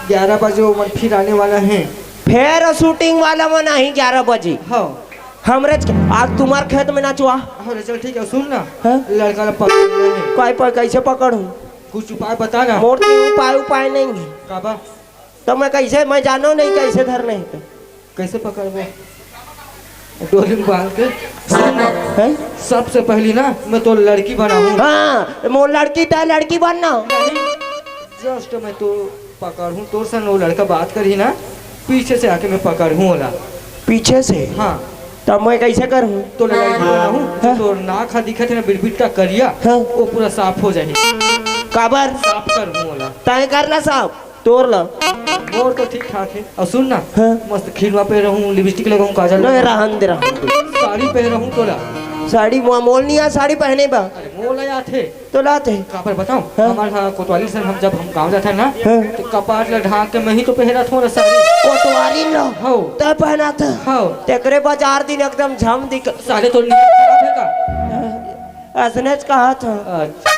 ग्यारह बजे वो मन फिर आने वाला हे। फेर shooting वाला मन आही ग्यारह बजे। हाँ। हमरे च-, आज तुम्हार खेत में नचवा। अरे चल ठीक हे, सुन ना। हाँ? लड़का ला पकड़ना हे। काय पर कैसे पकड़ूँ? कुछ उपाय बता ना। मोर तो उपाय, उपाय नहीं हे। का बा? तो मैं कैसे, मैं जानो नहीं कैसे धरने हे तो। कैसे पकड़बो? डोरी में बांध के। सुन ना, हैं? सबसे पहली ना मैं तो लड़की बनाऊँ। हाँ, मोर लड़की, तैं लड़की बनना। नहीं, just मैं तो पकड़हूँ, तोर संग वो लड़का बात करही ना, पीछे से आके मैं पकड़हूँ ओला। पीछे से? हाँ। तब मैं कैसे करहूँ? तो लड़की बनाऊँ, हाँ। तो नाक हा दिखत हे ना बिटबिट्टा करिया, हाँ। वो पूरा साफ हो जाही। काबर? साफ करहूँ ओला। तैं कर ना साफ। तोर ला। मोर तो ठीक ठाक हे। अउ सुन ना, हाँ। मस्त खिलवा पेरहूँ, lipstick लगाहूँ, काजल नहीं, लगाहूँ। रहन दे, रहन दे। साड़ी पेरहूँ तोला। साड़ी मो-, मोल नहीं आ साड़ी पहने बा। अरे मोल आ आथे। तो लाते। काबर बताऊँ? हाँ। हमर हा कोतवाली सन, हम जब हम गाँव जाथन ना, हाँ। तो कपाट ला ढाँक के मैं ही तो पहनत हूँ ना साड़ी। कोतवाली ला? हाँ। तैं पहनत हे? हाँ। तेकरे बाजार दिन एकदम झम दिख। साले तो नीयत खराब हे का? हाँ। असनेच कहा था। अच्छा।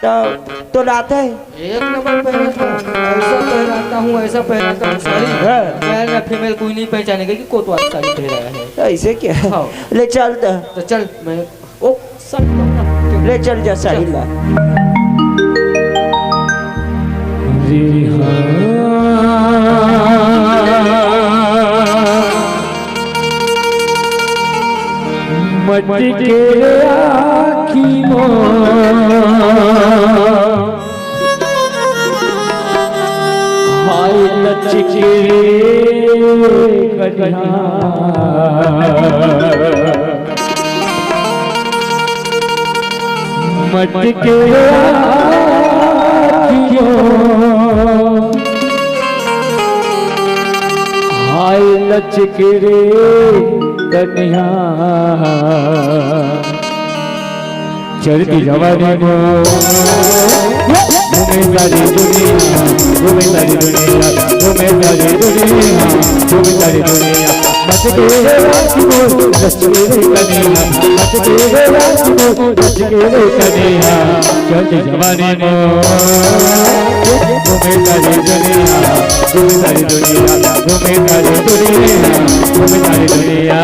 तो, तो लाते हैं। एक नंबर पहनत हूँ, ऐसा पहनाता हूँ, ऐसा पहनाता हूँ साड़ी। हाँ। Male या female कोई नहीं पहचानेगा कि कोतवाल साड़ी पहनाया है। ऐसे क्या? हाँ। ले चल तो। तो चल, मैं, ओ, साड़ी पहना। ले चल जा साड़ी ला। मटके आँखी मोर, हाय लचके रे कनिहा। मटके आँखी मोर, हाय लचके रे कनिहा। चढ़ती जवानी मोर, घूमे सारी दुनिया, घूमे सारी दुनिया, घूमे सारी दुनिया, घूमे सारी दुनिया। मटके रे आँखी मोर, लचके रे कनिहा, मटके रे आँखी मोर, लचके रे कनिहा। चढ़ती जवानी मोर, घूमे सारी दुनिया, घूमे सारी दुनिया, घूमे सारी दुनिया, घूमे सारी दुनिया।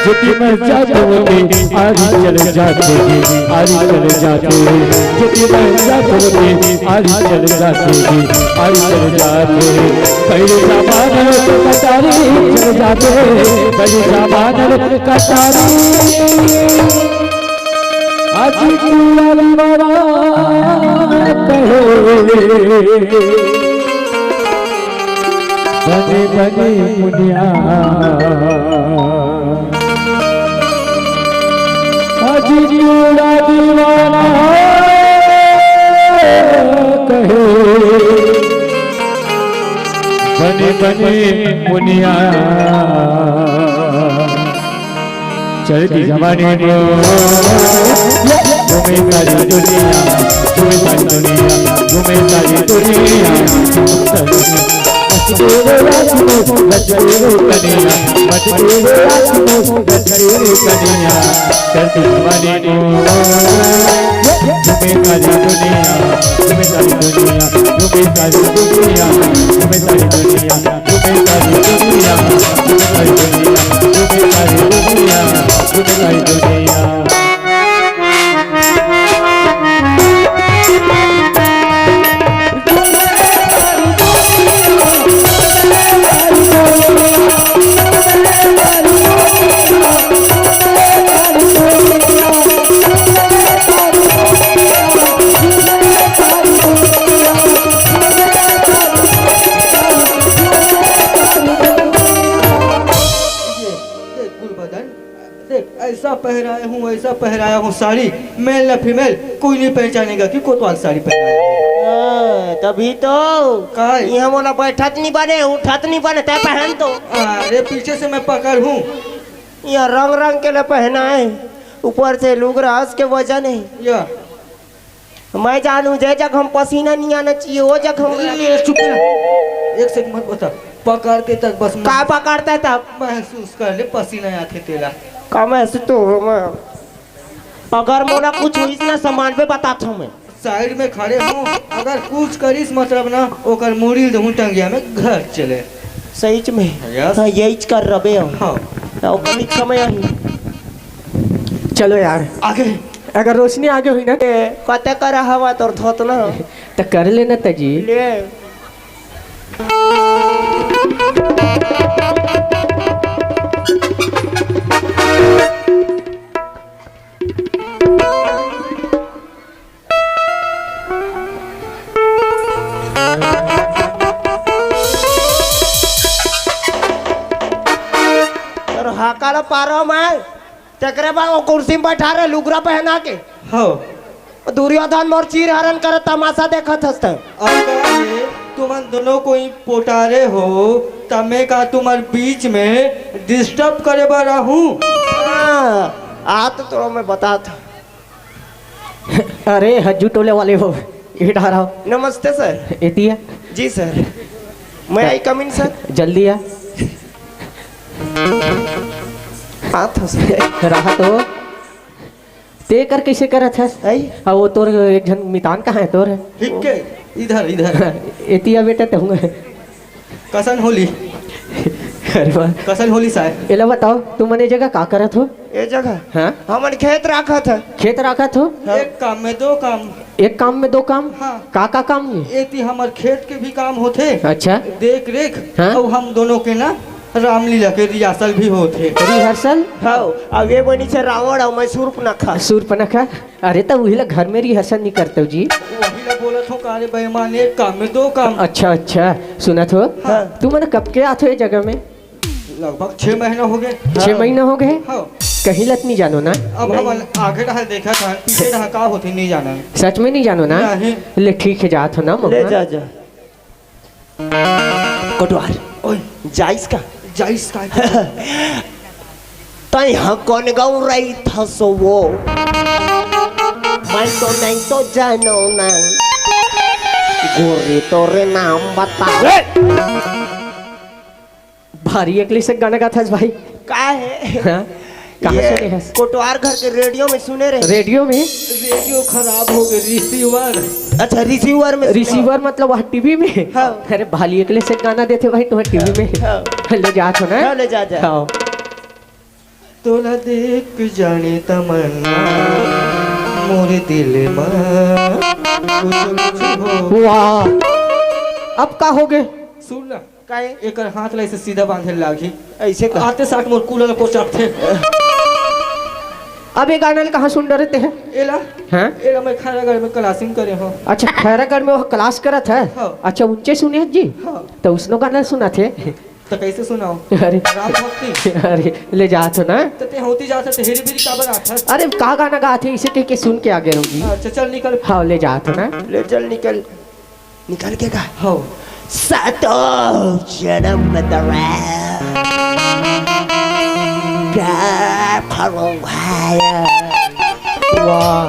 जेती मैं जात होते, आरी चले जाते जी, आरी चले जाते। जेती मैं जात होते, आरी चले जाते जी, आरी चले जाते। पहले सामान तो कटारी चले जाते, पहले सामान कटारी। आज कुंवारी बाबा कहे, बने बने मुनिया। आज कुंवारी बाबा कहे, बने बने मुनिया। चढ़ती जवानी मोर, घूमे सारी दुनिया, घूमे सारी दुनिया, घूमे सारी दुनिया। बच के रे राजू, बच के रे कनिया, बच के रे राजू, बच के रे कनिया। चढ़ती जवानी मोर, घूमे सारी दुनिया, घूमे सारी दुनिया, घूमे सारी दुनिया, घूमे सारी दुनिया। ऐसा पहराया हूँ साड़ी, मेल न फीमेल, कोई नहीं पहचानेगा कि कोतवाल साड़ी पहनाया है। हाँ, तभी तो। काय? यहाँ मोला बैठत नहीं बने, उठत नहीं बने, तै पहन तो। अरे, पीछे से मैं पकड़ हूँ। यहाँ रंग रंग के ले पहना है, ऊपर से लुगरा हंस के वजन है। या। मैं जानू, जे जग हम पसीना नहीं आना चाहिए, वो जग हम ए, ए, चुप रह। एक सेकंड मत बता। पकड़ के तक बस का पकड़ता है तब? महसूस कर ले, पसीना आथे तेला। का महसूस तो हो मैं? अगर मोला कुछ होइस ना, सामान पे बताता हूँ मैं। साइड में खड़े हूँ, अगर कुछ करिस मतलब ना, ओकर मुड़ी दूँ टंगिया में घर चले। सही में? यस। हाँ, यही कर रबे हम। हाँ। ओकर समय आही। चलो यार, आगे। अगर रोशनी आगे हुई ना, ए, कते करा हवा तोर थोतना? त कर लेना तजी। ले। तोर हाका ला पारो मैं, तेकरे बाद वो कुर्सी में बैठा रहे लुगरा पहना के। हो। दुर्योधन मोर चीर हरण करे तमाशा देखत हस त। अब का है, तुमन दोनों कोई पोटारे हो, त मैं का तुम्हार बीच में डिस्टर्ब करे बर रहूं? हाँ, आ तो तोला मैं बतात। अरे हज्जू टोले वाले हो, ये डारा हो। नमस्ते सर। एतिया। जी सर। मैं आई कम इन सर? जल्दी आ। आ था सर। रहा तो। ते कर कैसे करत हस? आई? हाँ, वो तोर एक झन मितान कहाँ है तोर? ठीक के, इधर, इधर। एतिया बेटा ते हूँ। कसन होली? अरे वाह। कसन होली साहब? एला बताओ, तुमन ए जगह का करत हो? ए जगह? हाँ? हमन खेत राखत है। खेत राखत हो? हाँ। एक काम में दो काम। एक काम में दो काम? हाँ। का, का काम ये? एती हमर खेत के भी काम होथे। अच्छा। देख रेख। हाँ। अउ हम दोनों के ना रामलीला के रिहर्सल भी होथे। रिहर्सल? हाँ। अब ये बनी से रावण अउ मैं सूर्पनखा। सूर्पनखा? अरे, त उही ला घर में रिहर्सल नहीं करते हो जी? वही ला बोलत हूँ, का रे बेईमान, एक काम में दो काम। अच्छा, अच्छा, सुनत हो? हाँ। तुमन कब के आत हो ये जगह में? लगभग छह महीना हो गए। छह महीना हो गए? हाँ। कहीं लत नहीं जानो ना? अब हम आगे डहर देखा था, पीछे डहर का होते नहीं जाना। सच में नहीं जानो ना? नहीं। ले ठीक है, जात हो ना ले मम्मा। जा, जा। कोटवार। ओए। जाइस का? जाइस का? तै ह कौन गाँव रही था सो वो? मैं तो नहीं तो जानो ना। गोरी तोरे नाम बता। ए! भारी अकलेस गाना गाथस भाई। का है? हाँ? कहाँ ये सुने हस? कोटवार घर के रेडियो में सुने रहे। रेडियो में? रेडियो खराब हो गए, रिसीवर। अच्छा, रिसीवर में सुने। रिसीवर मतलब वहाँ टीवी में? हाँ। अरे, भारी अकलेस गाना देथे भाई तुम्हें टीवी में। हाँ। ले जात हो ना? हाँ, ले जा, जा। हाँ। तोला देख के जाने तमन्ना, मोरे दिल मा कुछ कुछ हो। वाह, अब का हो गए? सुन ना, काहे? एकर हाथ ला ऐसे सीधा बांधे लागही। ऐसे का? आते साथ मोर कूला ला कोचाथे। अब ये गाना ल कहाँ सुन डरे ते हैं? एला? हाँ? एला मैं खैरागढ़ में क्लासिंग करे हूँ। अच्छा, खैरागढ़ में वो क्लास करत है? हाँ। अच्छा, उनचे सुने हैं जी? हाँ। तो उसनो गाना सुनाथे। तो कैसे सुनाओ? अरे। राम भक्ति। अरे, ले जात हो ना? तो ते होती जात है, तो हेरी बेरी काबर आत है? अरे, का गाना गात है, इसे कह के सुन के आगे रहूंगी। अच्छा, चल निकल। हाँ, ले जात हो ना? ले चल निकल। निकल के गा। हो। सातों जन्म दरा प्यार फलवाया। वाह।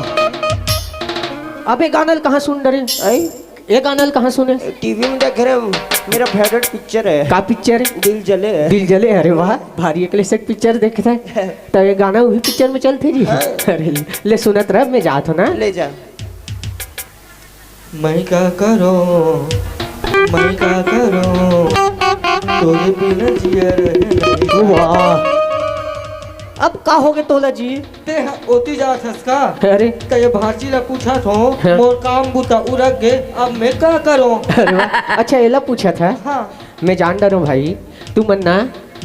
अबे गाना ल कहाँ सुन डरे? आई? ये गाना ल कहाँ सुने? टीवी में देख रहे, मेरा फेवरेट पिक्चर है। का पिक्चर है? दिल जले। दिल जले, अरे वाह, भारी अकलेस पिक्चर देखत है। तो ये गाना वही पिक्चर में चलथे जी? हाँ। अरे, ले सुनत रह, मैं जात हूँ ना। ले जा। मैं का करूं, मैं का करूं, तोरे बिना जिया रहे नहीं। वाह। अब का हो गए तोला जी? ते ह ओती जात हस का? अरे। त ये भांची ला पूछत हो, हाँ। मोर काम बूता उरक गे, अब मैं का करूं? अरे वाह। अच्छा, एला पूछत ह। हाँ। मैं जान डरो भाई, तुमन ना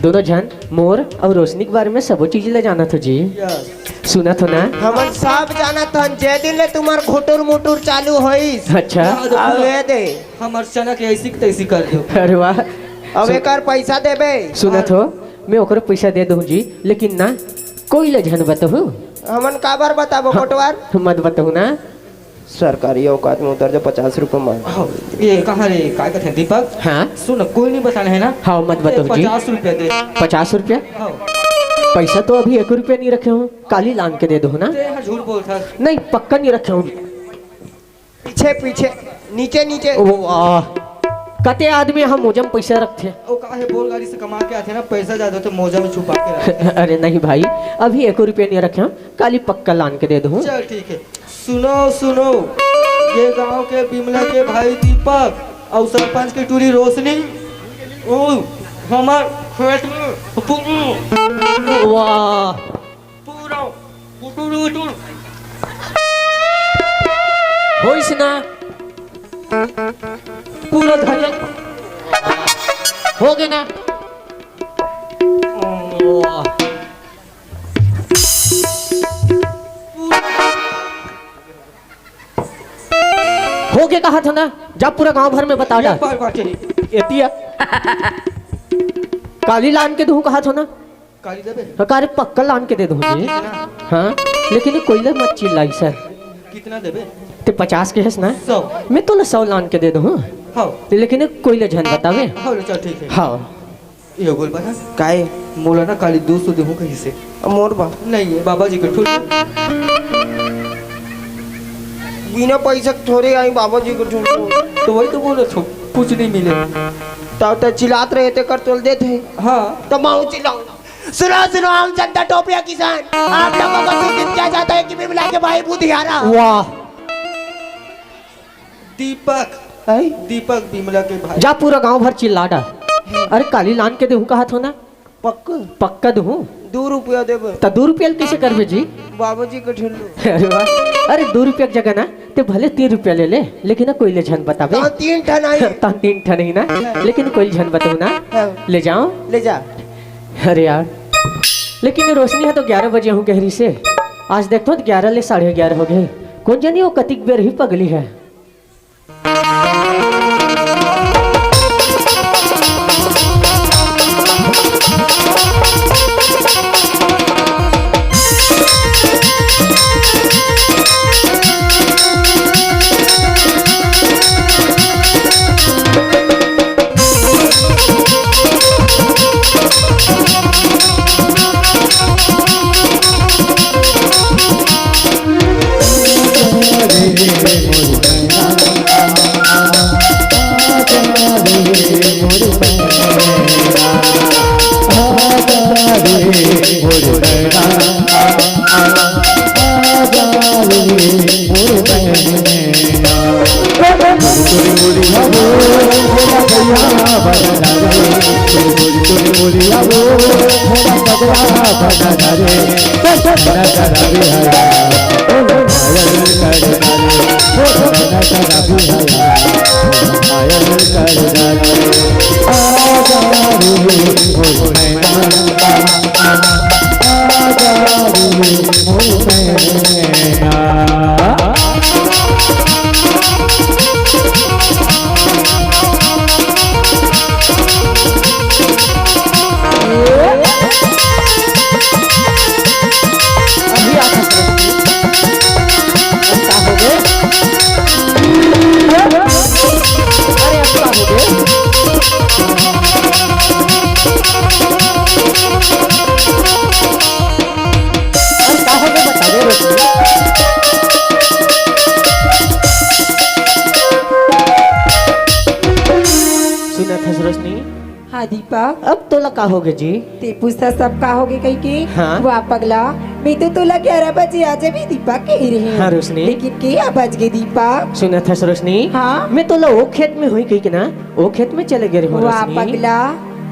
दोनों झन मोर अउ रोशनी के बारे में सबो चीज ला जानत हो जी। यस। सुनत हो ना? हमन सब जानत हन, जे दिन ले तुम्हार घुटुर मुटुर चालू होइस। अच्छा। अब ये दे। हमर चना के ऐसी की तैसी कर दो। अरे वाह। अब सु- एकर पैसा देबे। सुनत हो, मैं ओकरो पैसा दे दूं जी, लेकिन ना, कोई ला झन बतहू। हमन काबर बताबो, हाँ, कोटवार? मत बताओ ना। सरकारी औकात में उतर जा, पचास रुपया मांग। हाँ, ये कहाँ रे, काय कथे दीपक? हाँ। सुन, कोई नहीं बताना है ना? हाँ, मत बताओ जी। पचास रुपया दे। पचास रुपया? हाँ। पैसा तो अभी एक रुपया नहीं रखे हो, काली लान के दे दो ना। ते हा झूठ बोलथस। नहीं, पक्का नहीं रखे हो। पीछे, पीछे, नीचे, नीचे। ओ, आ, कते आदमी हम मोजा में पैसा रखथे। ओ, का हे, बोल गाड़ी से कमा के आथे ना, पैसा ज्यादा तो मोजा में छुपा के रखथे। अरे नहीं भाई, अभी एको रुपया नहीं रखे हम, काली पक्का लान के दे दूँ। चल ठीक है। सुनो, सुनो, ये गांव के बिमला के भाई दीपक और सरपंच के टूरी रोशनी, ओ, हमार खेत में वाह। पूरा उटुर उटुर। होइस ना। पूरा धनिया। हो गे ना। हो गे कहा था ना, जा पूरा गांव भर में बता ये डाल। बार बाटे। एतिया। काली लान के दूं कहा था ना। काली देबे? हाँ, का रे, पक्का लान के दे दूँ जी। कितना? हाँ, लेकिन ये कोई ले मत चिल्लाई सर। कितना देबे? ते पचास के हस ना? सौ। मैं तो ला सौ लान के दे दूँ। हाँ। लेकिन ये कोई ले झन बतावे। हाँ, ले चल, ठीक है। हाँ। ये बोल बता। काय? मोला ना काली दो सौ देहूँ कहीं से। अब मोर बा। नहीं है, बाबा जी के ठुल। बिना पैसा के थोड़े आई बाबा जी के ठुल। तो वही तो बोल रहा था, कुछ नहीं मिले। तब तक चिल्लात रहे ते कर तोल देते। हाँ। तब मैं चिल्लाऊँ। सुनो, सुनो, हम जनता टोपिया किसान, आप लोगों को सूचित किया जाता है कि बिमला के भाई बुधियारा। वाह। दीपक, हैं? दीपक बिमला के भाई। जा पूरा गांव भर चिल्ला डाल। अरे काली लान के देहूं कहा थो ना? पक्का? पक्का दूं। दो रुपया देबे। त दो रुपया ल कैसे करबे जी? बाबूजी के ठुल्लू। अरे वाह। अरे दो रुपया के जगह ना, ते भले तीन रुपया ले ले, लेकिन ना कोई ले झन बताबे। हाँ, तीन ठन आई। ता तीन ठन ही ना, लेकिन कोई झन बताऊ ना। हाँ। ले जाओ। ले जा। अरे यार, लेकिन ये रोशनी है तो ग्यारह बजे हूँ कह रही से। आज देखो तो ग्यारह ले साढ़े ग्यारह हो गए। कौन जानी वो कतिक बेर ही पगली है। अभी आ सकते हैं। अब का हो गए? अरे, अब का हो गए? अरे, का हो गए, बता दे, रोशनी। सुना था, रोशनी? हाँ, दीपक। अब तोला का होगे जी? ते पूछता सब का होगे कही के? हाँ। वाह पगला, मैं तो तोला ग्यारह बजे आ जाबे दीपक कही रहे। हाँ, रोशनी। लेकिन के आ बज गे दीपक? सुनत हस रोशनी? हाँ। मैं तोला ओ खेत में होई कही के ना, ओ खेत में चले गे रहे हूँ वाह रोशनी। पगला,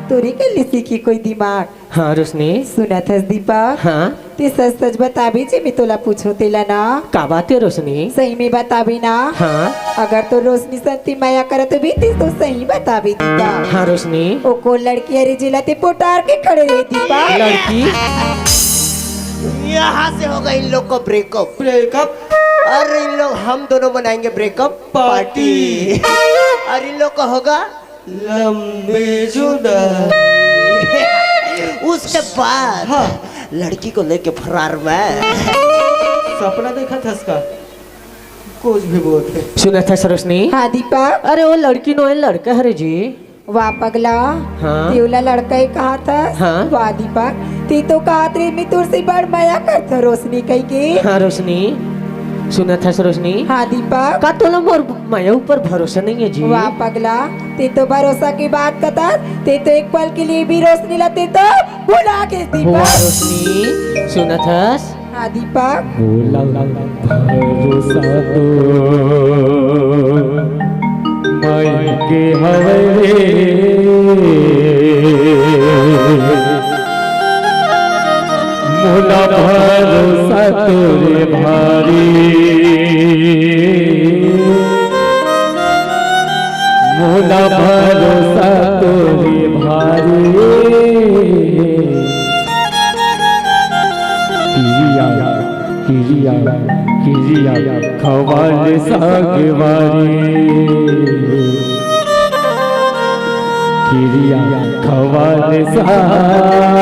तोरे के लिए सीखी कोई दिमाग। हाँ, रोशनी। सुनत हस दीपक? हाँ। ते सच सच बताबे जे मैं तोला पूछो तेला ना। का बात है रोशनी? सही में बताबे ना? हाँ। अगर तो रोशनी संती मया करत भी ते तो सही बताबे दीपक। हाँ, रोशनी। ओ को लड़की हरे जिला ते पोटार के खड़े रहे दीपक। लड़की? यहाँ से होगा इन लोग को ब्रेकअप। ब्रेकअप? अरे इन लोग, हम दोनों बनाएंगे ब्रेकअप पार्टी। पार्टी। और इन लोग को होगा लंबी जुदाई। उसके बाद हाँ। लड़की को लेके फरार मैं। सपना देखत हस का? कुछ भी बोलथे। सुनत हस रोशनी? हाँ दीपक। अरे वो लड़की नोहे लड़का हरे जी। वाह पगला। हाँ। ते ओला लड़का ही कहा था। हाँ। वाह दीपक, ते तो कहा थे मैं तोर से बड़ मया करता रोशनी कह के। हाँ रोशनी, सुनत हस रोशनी? हाँ दीपक। का तोला मोर मया ऊपर भरोसा नहीं है जी? वाह पगला, ते तो भरोसा की बात कतस, ते तो एक पल के लिए भी रोशनी ला ते तो भुला के दीपक। वाह रोशनी, सुनत हस? हाँ दीपक। मोला भरोसा तो मई के हवय रे, मोला भरोसा तोरे भारी, मोला भरोसा तोरे भारी। किरिया, किरिया, किरिया, खवाल सागवारी। किरिया, खवाल सागवारी।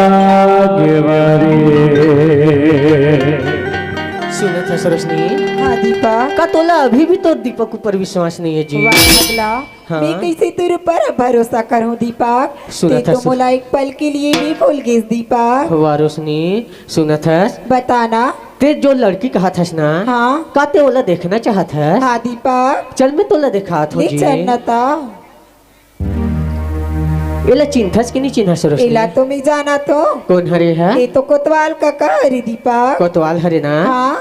सुनत हस रोशनी? हाँ दीपक। का तोला अभी भी तोर दीपक ऊपर विश्वास नहीं है जी? वाह पगला। हाँ। मैं कैसे तेरे ऊपर भरोसा करूं दीपक? सुनत ते तो हस। मोला एक पल के लिए भी भूल गेस दीपक। वाह रोशनी, सुनत हस? बताना। ते जो लड़की कहत हस ना, हाँ। का ते ओला देखना चाहत हस? हाँ दीपक। चल मैं तोला देखात हूँ ले जी। चल न ता। एला चिन्हथस कि नहीं चिन्हस रोशनी? एला तो मैं जाना तो। कौन हरे है? ये तो कोतवाल काका हरे दीपक। कोतवाल हरे ना? हाँ।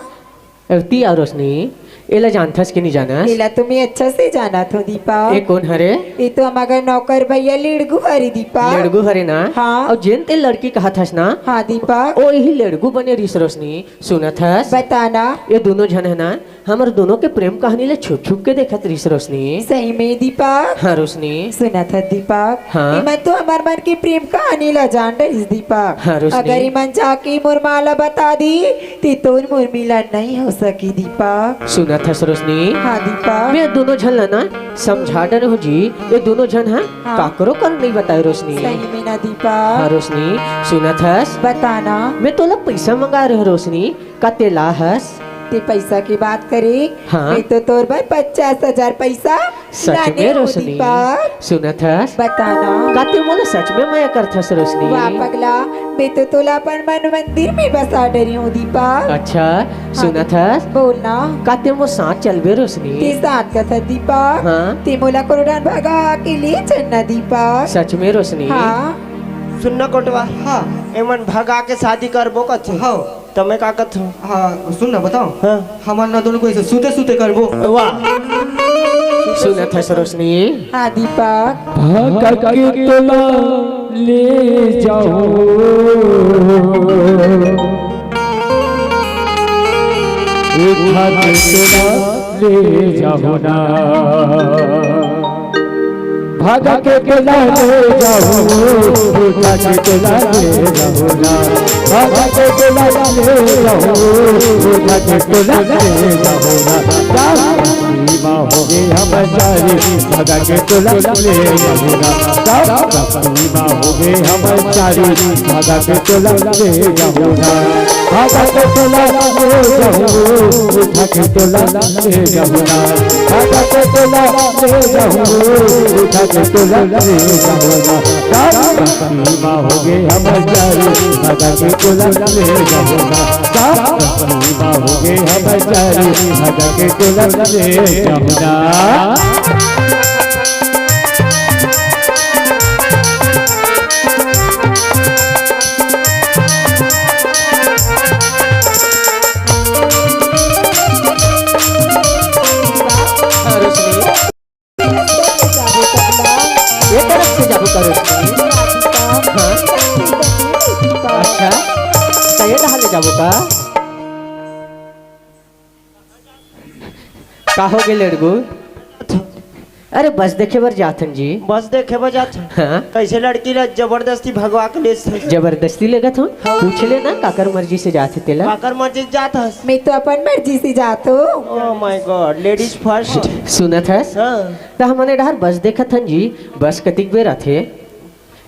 अरे ती आ रोशनी, एला जानथस कि नहीं जानस? एला तो मैं अच्छा से जाना थो दीपक। ए कौन हरे? ये तो हमार नौकर भैया लेड़गू हरे दीपक। लेड़गू हरे ना? हाँ। और जेन ते लड़की कहत हस ना? हाँ दीपक। ओ यही लेड़गू बने रिस रोशनी, सुनत हस? बताना। ये दोनों झन है ना, हमर दोनों के प्रेम कहानी ले छुप छुप के देखत रिस रोशनी। सही में दीपक? हाँ रोशनी। सुनत हस दीपक? हाँ। इमन तो हमार मन के प्रेम कहानी ला जान रहिस दीपक। हाँ, रोशनी। अगर इमन जाके मोर माँ ला बता दी, ते तोर मोर मिलन नहीं हो सकी दीपक। सुनत हस रोशनी? हाँ दीपक। मैं दोनों झन ला ना समझा डरे हो जी, ये दोनों झन हा हाँ। काकरो कर नहीं बताए रोशनी। सही में ना दीपक। हाँ रोशनी, सुनत हस? बताना। मैं तोला पैसा मंगा रहे हो रोशनी, का तेला हस? ते पैसा की बात करे, हाँ। मैं तो तोर बर पचास हजार पैसा सच लाने में हो रोशनी? दीपक। सुनत हस? बताना। का ते मोला सच में मया करथस रोशनी? वाह पगला, मैं तो तोला अपन मन मंदिर में बसा डरी हूँ दीपक। अच्छा, हाँ, सुनत हस? बोलना। का ते मोर साथ चलबे रोशनी? ते साथ कथस दीपक। हाँ। ते मोला कोनो डहन भगा के ले चलना दीपक। सच में रोशनी? हाँ। सुनना कोटवा। हाँ। एमन भगा के शादी करबो कथे। हाँ। त मैं का कथों? हाँ, सुन ना, बताओ। हाँ। हमन ना दोनों को ऐसे सूते सूते करबो। वाह। सुनत हस रोशनी? हाँ दीपक। भगा के तोला ले जाओ, उठा के तोला ले जाओ ना। भागा के तोला ले जाओ, उठा के तोला ले जाओ ना। भागा के तोला ले जाओ, उठा के तोला ले जाओ ना। राम भक्ति माँ हो गए हम चारी, भागा के तोला ले जाओ ना। राम भक्ति माँ हो गए हम चारी, भागा के तोला ले जाओ ना। भागा के तोला ले जाओ, उठा के तोला ले जाओ ना। भागा के तोला ले जाओ, उठा के तोला ले जाओ ना। राम भक्ति माँ हो गए हम चारी, भागा के तोला ले जाओ ना। राम भक्ति माँ हो गए हम चारी, भागा के तोला ले जाओ ना। हाँ, रोशनी। ये तरफ से जाबो का रोशनी? हाँ। अच्छा, त ये डहर ले जाबो का? का हो गे लेड़गू? अरे बस देखे बर जाथन जी। बस देखे बर जाथन? हाँ। कैसे लड़की ला जबरदस्ती भगवा के ले जाथन? जबरदस्ती लेगत हो? हाँ। पूछ ले ना काकर मर्जी से जाथे तेला। काकर मर्जी से जात हस? मैं तो अपन मर्जी से जात हूँ। Oh my God, ladies first। सुनत हस? हाँ। त हमन ए डहर बस देखत हन जी, बस कतिक बेर आथे?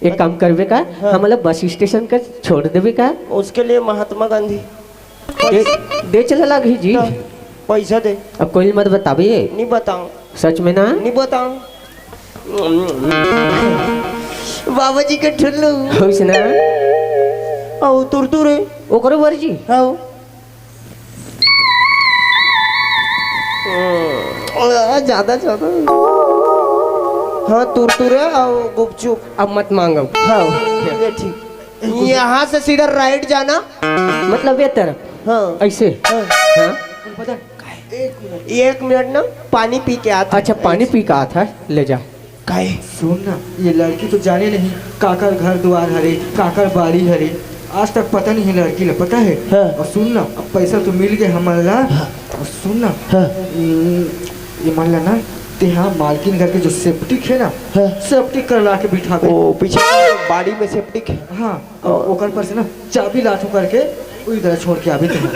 एक काम करबे का, हाँ। हमला बस स्टेशन कर छोड़ देबे का? उसके लिए महात्मा गांधी। दे, दे चला लागही जी। त पैसा दे। अब कोई मत बताबे। नहीं बताऊं। सच में ना? नहीं बताऊं। बाबा जी के ठुल्लू। होइस ना? अउ तुरतुर हे। ओकरो बर जी? हाँ। आ, ज्यादा, ज्यादा। हाँ, तुरतुर हे अउ गुपचुप। अब मत मांगो। हाँ, ये ठीक। यहाँ से सीधा राइट जाना। मतलब ये तरफ? हाँ। ऐसे? हाँ। हाँ। एक मिनट ना, पानी पी के आता। अच्छा, पानी पी के आता है, ले जा। काहे? सुन ना, ये लड़की तो जाने नहीं काकर घर दुआर हरे, काकर बाड़ी हरे, आज तक पता नहीं है लड़की ला, पता है? हाँ। और सुन ना, अब पैसा तो मिल गया हमन ला। हाँ। और सुन ना, हाँ। ये, ये मन ला ना, तेहा मालकिन घर के जो सेप्टिक है ना, हाँ। सेप्टिक कर ला के बिठाबे। ओ, पीछे बाड़ी में सेप्टिक है। हाँ, और ओकर पर से ना चाबी लाथू करके, वो इधर छोड़ के आबे तेहा।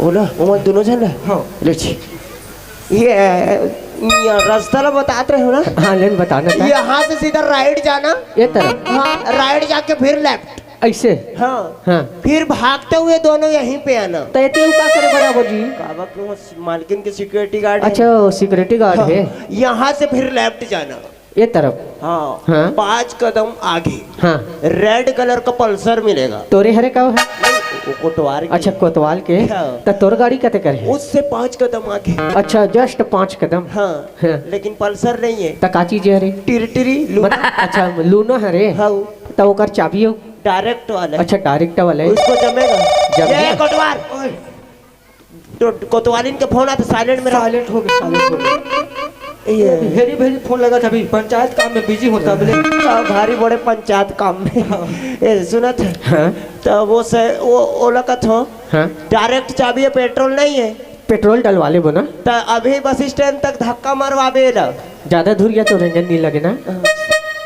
ओ ना, ओमन दोनों झन ला? हाँ। ले छी। ये, ये रास्ता ला बतात रहे हो ना? हाँ, लेन बताना था। यहाँ से सीधा राइट जाना। ये तरफ? हाँ, राइट जाके फिर लेफ्ट। ऐसे? हाँ। हाँ। फिर भागते हुए दोनों यहीं पे आना। तो ये तेऊ का करे बराबर जी? काबा के वो मालकिन के सिक्योरिटी गार्ड है। अच्छा, वो सिक्योरिटी गार्ड हाँ। है। यहाँ से फिर लेफ्ट जाना। ये तरफ? हाँ। हाँ। पाँच कदम आगे। हाँ। रेड कलर का पल्सर मिलेगा। तोरे हरे का है? नहीं, वो कोतवाल के। अच्छा, कोतवाल के। हाँ। त तोर गाड़ी कते कर है? उससे पाँच कदम आगे। अच्छा, जस्ट पाँच कदम। हाँ। हाँ। लेकिन पल्सर नहीं है। त का चीज हरे? टिरटिरी, लू- मत-, अच्छा, लूनो हरे। हाँ। त ओकर चाबी हो? डायरेक्ट वाला है। अच्छा, डायरेक्ट वाला है। उसको जमेगा। जमेगा। ये कोतवाल। ओए। तो कोतवालिन के फोन आता, साइलेंट में रख। साइलेंट हो गया, साइलेंट हो गया। ये अभी हेरी भेरी फोन लगा था, अभी पंचायत काम में बिजी होता बोले। का भारी बड़े पंचायत काम में। हाँ। ए, सुनत है? हाँ। तो वो से, वो, ओला कथो, हाँ। डायरेक्ट चाबी है, पेट्रोल नहीं है। पेट्रोल डलवा लेबो ना। तो अभी बस स्टैंड तक धक्का मरवाबे ला। ज्यादा धुरिया तो रेंगे नहीं लगे ना। हाँ।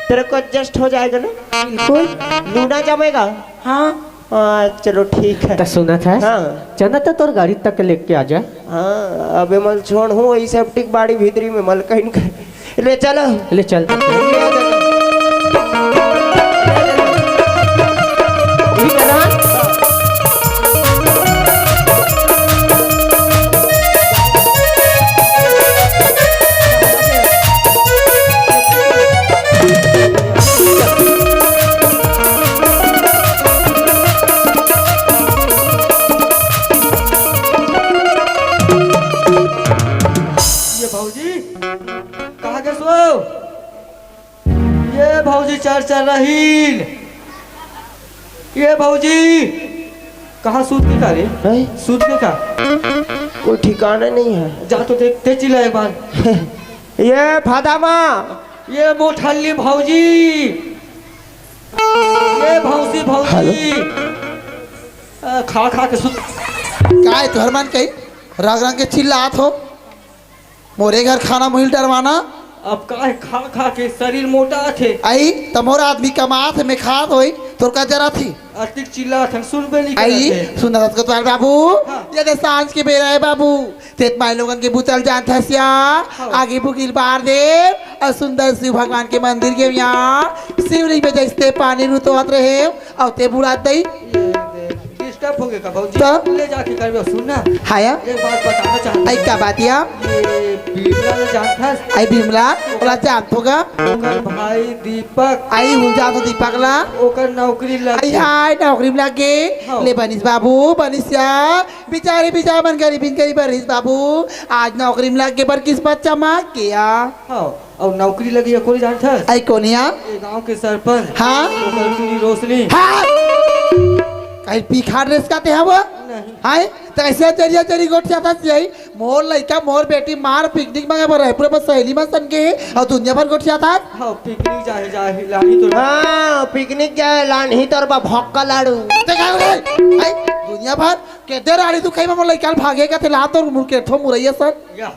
तेरे को एडजस्ट हो जाएगा ना? बिल्कुल। लूना जमेगा? हाँ। हाँ, चलो ठीक है। त सुनत है? हाँ। चंदा त तोर गाड़ी तक लेके आ जा। हाँ, अबे मल छोड़ हूँ, वही सेप्टिक बाड़ी भीतरी में मल कहीं कर। ले चलो। ले चल। ये भौजी, कहाँ गे सो? ये भौजी चर चर रहीन। ये भौजी, कहाँ सूत के का रे? हैं? सूत के का? कोई ठिकाना नहीं है। जा तो देख, ते चिल्ला एक बार। ये फादामा। ये मोठल्ली भौजी। ये भौसी भौजी। हेलो। अ, खा खा के सुत। काय तुहर मन कही रंग रंग के चिल्लात हो? मोरे घर खाना मुहिल डरवाना। अब काय खा खा के शरीर मोटा थे। आई, त मोर आदमी कमात हे, मैं खात होई, तोर का जरा थी? अतिक चिल्लात हन, सुनबे नहीं आई, करत हे। सुन रहा तो तुम्हारे बाबू, हाँ। ये दे सांझ के बेरा है बाबू, तेत माई लोगन के बुतल जान थसिया, हाँ। आगे बुकिल बार दे, और सुंदर शिव भगवान के मंदिर के यहाँ शिवलिंग पे जैसे पानी रुतोत रहे, अउ ते बुलात दई। ये दे, डिस्टर्ब हो गया का भौजी? तो? ले जाके करबे, सुन ना। हाँ या? एक बात बताना चाहता आई हूँ। का बात या? ये बिमला ला जानथस? आई बिमला, ओला जानथो का? ओकर भाई दीपक। आई हुल जाथो दीपक ला। ओकर नौकरी लग आई गई। हाय, नौकरी में लग गए। हाँ। ले बनिस बाबू, बनिस या। बेचारे बेचारा मन गरीबिन गरीब रहिस बाबू। आज नौकरी में लग गए, पर किस्मत चमक गया। हाँ। अउ नौकरी लगी है, कोनी जानथस? आई कोनिया? ये गांव के सरपंच। हाँ। ओकर टूरी रोशनी। हाँ। कहीं पीखार रेस का ते हवा? नहीं। हाय, तो ऐसे चरिया चरी गोठ जाता यही। मोर लइका, मोर बेटी मार पिकनिक में गए, रायपुर में सहेली मन सन के, और दुनिया भर गोठ जाता। हाँ, पिकनिक जाहे, जाहे, लानी तो। हाँ, पिकनिक जाहे, लानी तो बा भक्का लाड़ू। ते का रे? हाय, दुनिया भर के दे रानी तू कहीं में मोर लइका भागे का ते ला तो मुड़ के ठो मुरैया सर। या।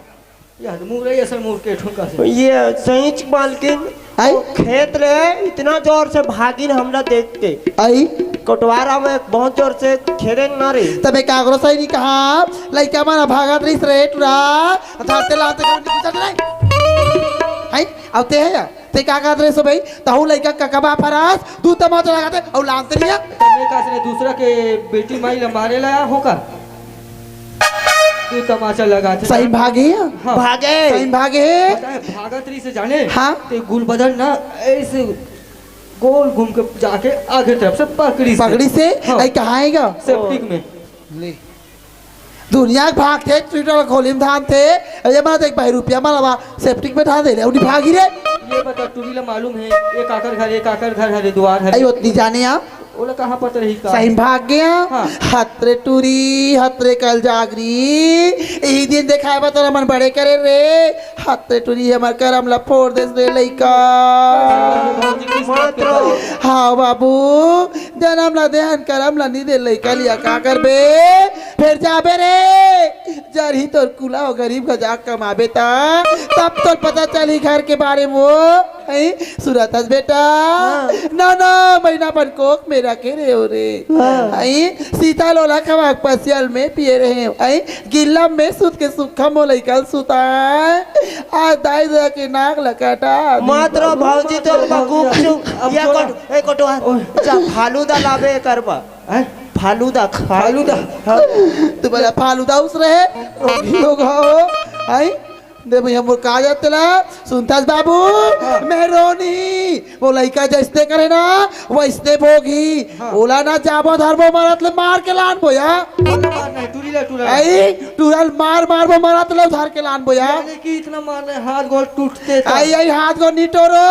यार, मुरई असन मुर के ठुमका से। ये सहीच मालकिन, आई? खेत ले इतना जोर से भागिन हमला देख के। आई? कोटवारा में बहुत जोर से खेदेन ना रे। तबे काकरो सही नहीं कहा, लइका मन भागत रहिस रे टुरा, धरते लाते कर कुछ नहीं। आई? अउ ते है या? ते का कहत रहे सो भाई? तहु लइका ककबा फरास, दू तमाचा लगाते, अउ लानते नहीं है। तमे का से दूसरा के बेटी माई ला मारे ला हो का? ये तमाचा लगा थे। सही भागे हे? हाँ। भागे। सही भागे हे? पता है, भागत रही से जाने? हाँ। ते गुलबदन ना ऐसे गोल घूम के जाके आगे तरफ से पकड़ी से। पकड़ी से? हाँ। अई कहाँ हे गा? सेप्टिक में। ले। दुनिया के भाग थे, ट्यूटर खोली में धान थे। अरे, मैं देख भाई, रुपया माला सेप्टिक में धान दे ले, उन्हीं भागी रे। ये बता, टूरी ला मालूम है, ये काकर घर, ये काकर घर हरे, दुआर हरे। अई, ओतनी जाने आप? ओला कहाँ पता रही का? सही भाग गया। हाँ। हतरे टूरी, हतरे कल जागरी, यही दिन देखाय बा तोला मन बड़े करे रे। हतरे टूरी हमर करम ला फोड़ देस रे लइका। हाँ बाबू, जनम ला देहन करम ला नी दे लइका लिया का करबे? फेर जाबे रे, जरही तोर कुला हो गरीब का जाके कमाबे ता, तब तोर पता चलही घर के बारे में। अई, सुरत हस बेटा? हाँ। नौ नौ महीना अपन कोख में रखे रहे हो रे। हाँ। अई, सीता लोला खवा पसियल में पिए रहे हो। अई, गिल्ला में सुत के सुखा मोला इकल सुता। आज दाई ददा के नाक लकाटा। मात्र भौजी तो गुपचुप अब या छोड़ा। कोट-, ए कोटवा, ओए। जा फालूदा लाबे करबा। हैं? फालूदा खा। फालूदा। हाँ। तू बोला फालूदा उस रहे, रोगी लोग हो। अई, दे भैया मोर का जात तेला, सुनथस बाबू, हाँ। मेहरोनी, वो लइका जइसने करे ना, वइसने भोगही। हाँ। ओला ना जाबो धरबो मरत ले मार के लानबो या। मार नहीं, टूरी ला, टूरा ला। अई, टूरा ल मार मारबो मरत ले उधार के लानबो या। यानी कि इतना मार ले, हाथ गोड़ टूटते था। अई, अई, हाथ गोड़ नी टोरो,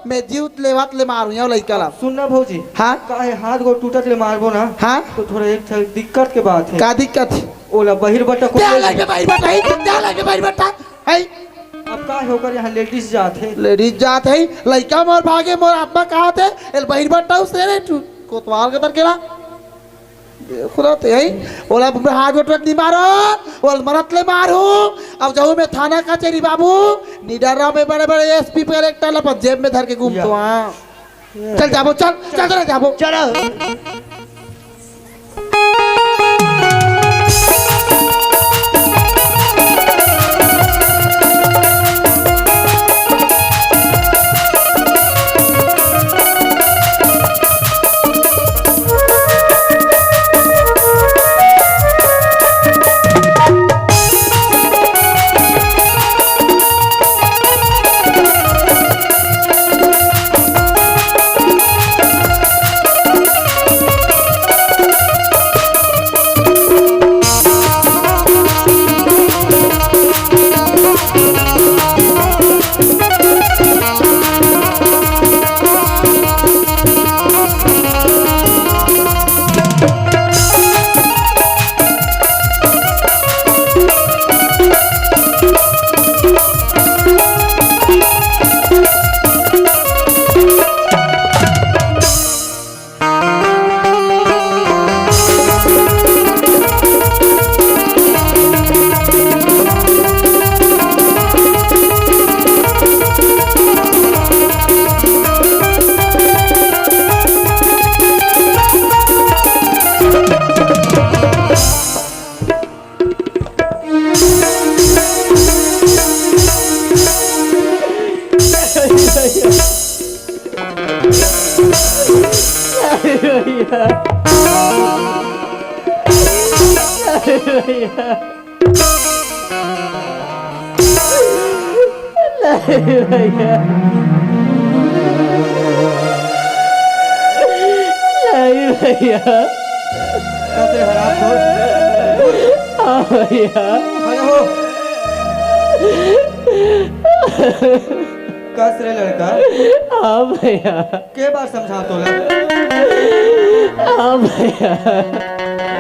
मैं जीवत लेवत ले मारूं या लइका ला। सुन ना भौजी। हाँ? काहे हाथ गोड़ टूटत ले मारबो ना? हाँ? तो थोड़ा एक ठो दिक्कत के बात है। का दिक्कत? ओला बहिर बट्टा को क्या ले लगे बहिर बट्टा है? क्या लगे बहिर बट्टा? है? अब का है ओकर यहाँ लेडीज जात है। लेडीज जात है, लइका मोर भागे, मोर आत्मा कहात हे, एल बहिर बट्टा उसे रे, तू कोतवाल के तर केला। देखो ना ते है, ओला हाथ गोड़ टूटत नी मारो, ओला मरत ले मारू। अब जाऊँ मैं थाना कचेरी बाबू, निडर रहा मैं बड़े बड़े एसपी कलेक्टर ला अपन जेब में धर के घूमतो या। हाँ। चल जाबो, चल, चल, चल जाबो। चलो। नहीं भैया। नहीं भैया। कस रे हराम खोर। हाँ भैया। अरे हो। कस रे लड़का। हाँ भैया। के बार समझा तोला? हाँ भैया।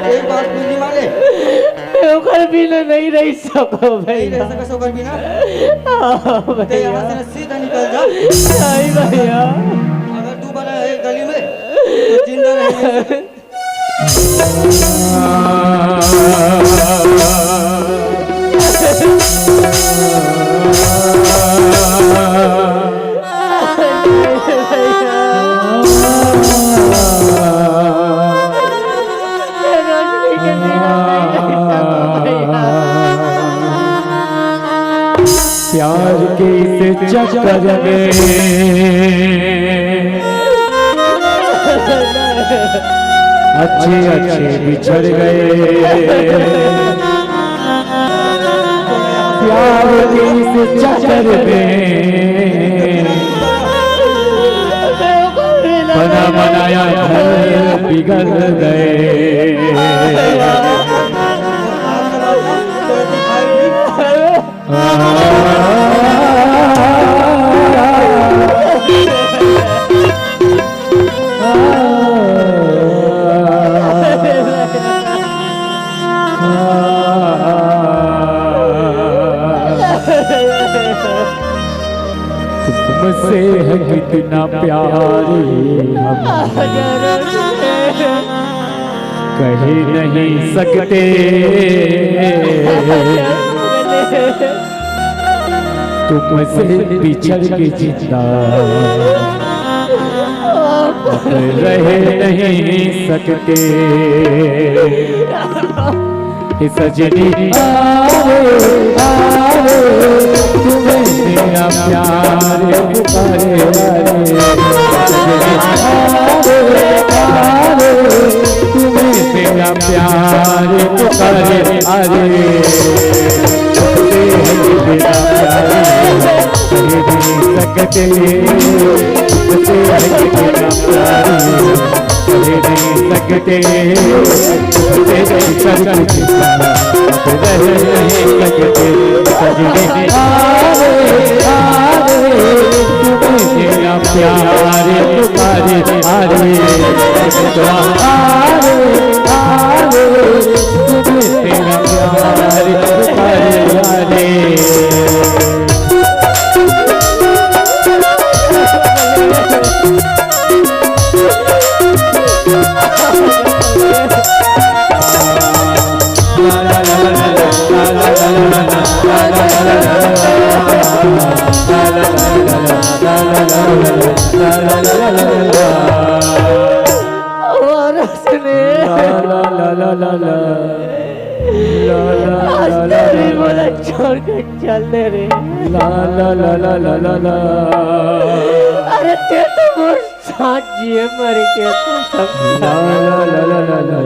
एक बात बुद्धि माने। ओकर बिना नहीं रह सको नहीं भैया। रह सकस ओकर बिना। हाँ ते भैया। यहाँ से ना सीधा निकल जा। नहीं भैया। अगर दोबारा एक गली में तो जिंदा रहेंगे। प्यार के इस चक्कर में अच्छे अच्छे बिछड़ गए। प्यार के इस चक्कर में बना बनाया घर बिगड़ गए। तुमसे है कितना प्यार हम कह नहीं सकते, तुमसे बिछड़ के जिंदा अब रह नहीं सकते। हे सजनी, आरे, आरे, तुम्हें मेरा प्यार पुकारे, आरे। सजनी, आरे, आरे, तुम्हें मेरा प्यार पुकारे, आरे। तुमसे है मेरा प्यार, कह नहीं सकते, तुमसे है मेरा प्यार। रह नहीं सकते, तुमसे बिछड़ के जिंदा अब रह नहीं सकते। सजनी, आरे, आरे, तुम्हें मेरा प्यार पुकारे, आरे। सजनी, आरे, आरे, तुम्हें मेरा प्यार पुकारे, आरे। और उसने आज तेरी बोला छोड़ के चल दे रे। ला ला ला ला ला ला ला। अरे ते तो मोर साथ जिए मर के कसम। ला ला ला ला ला ला।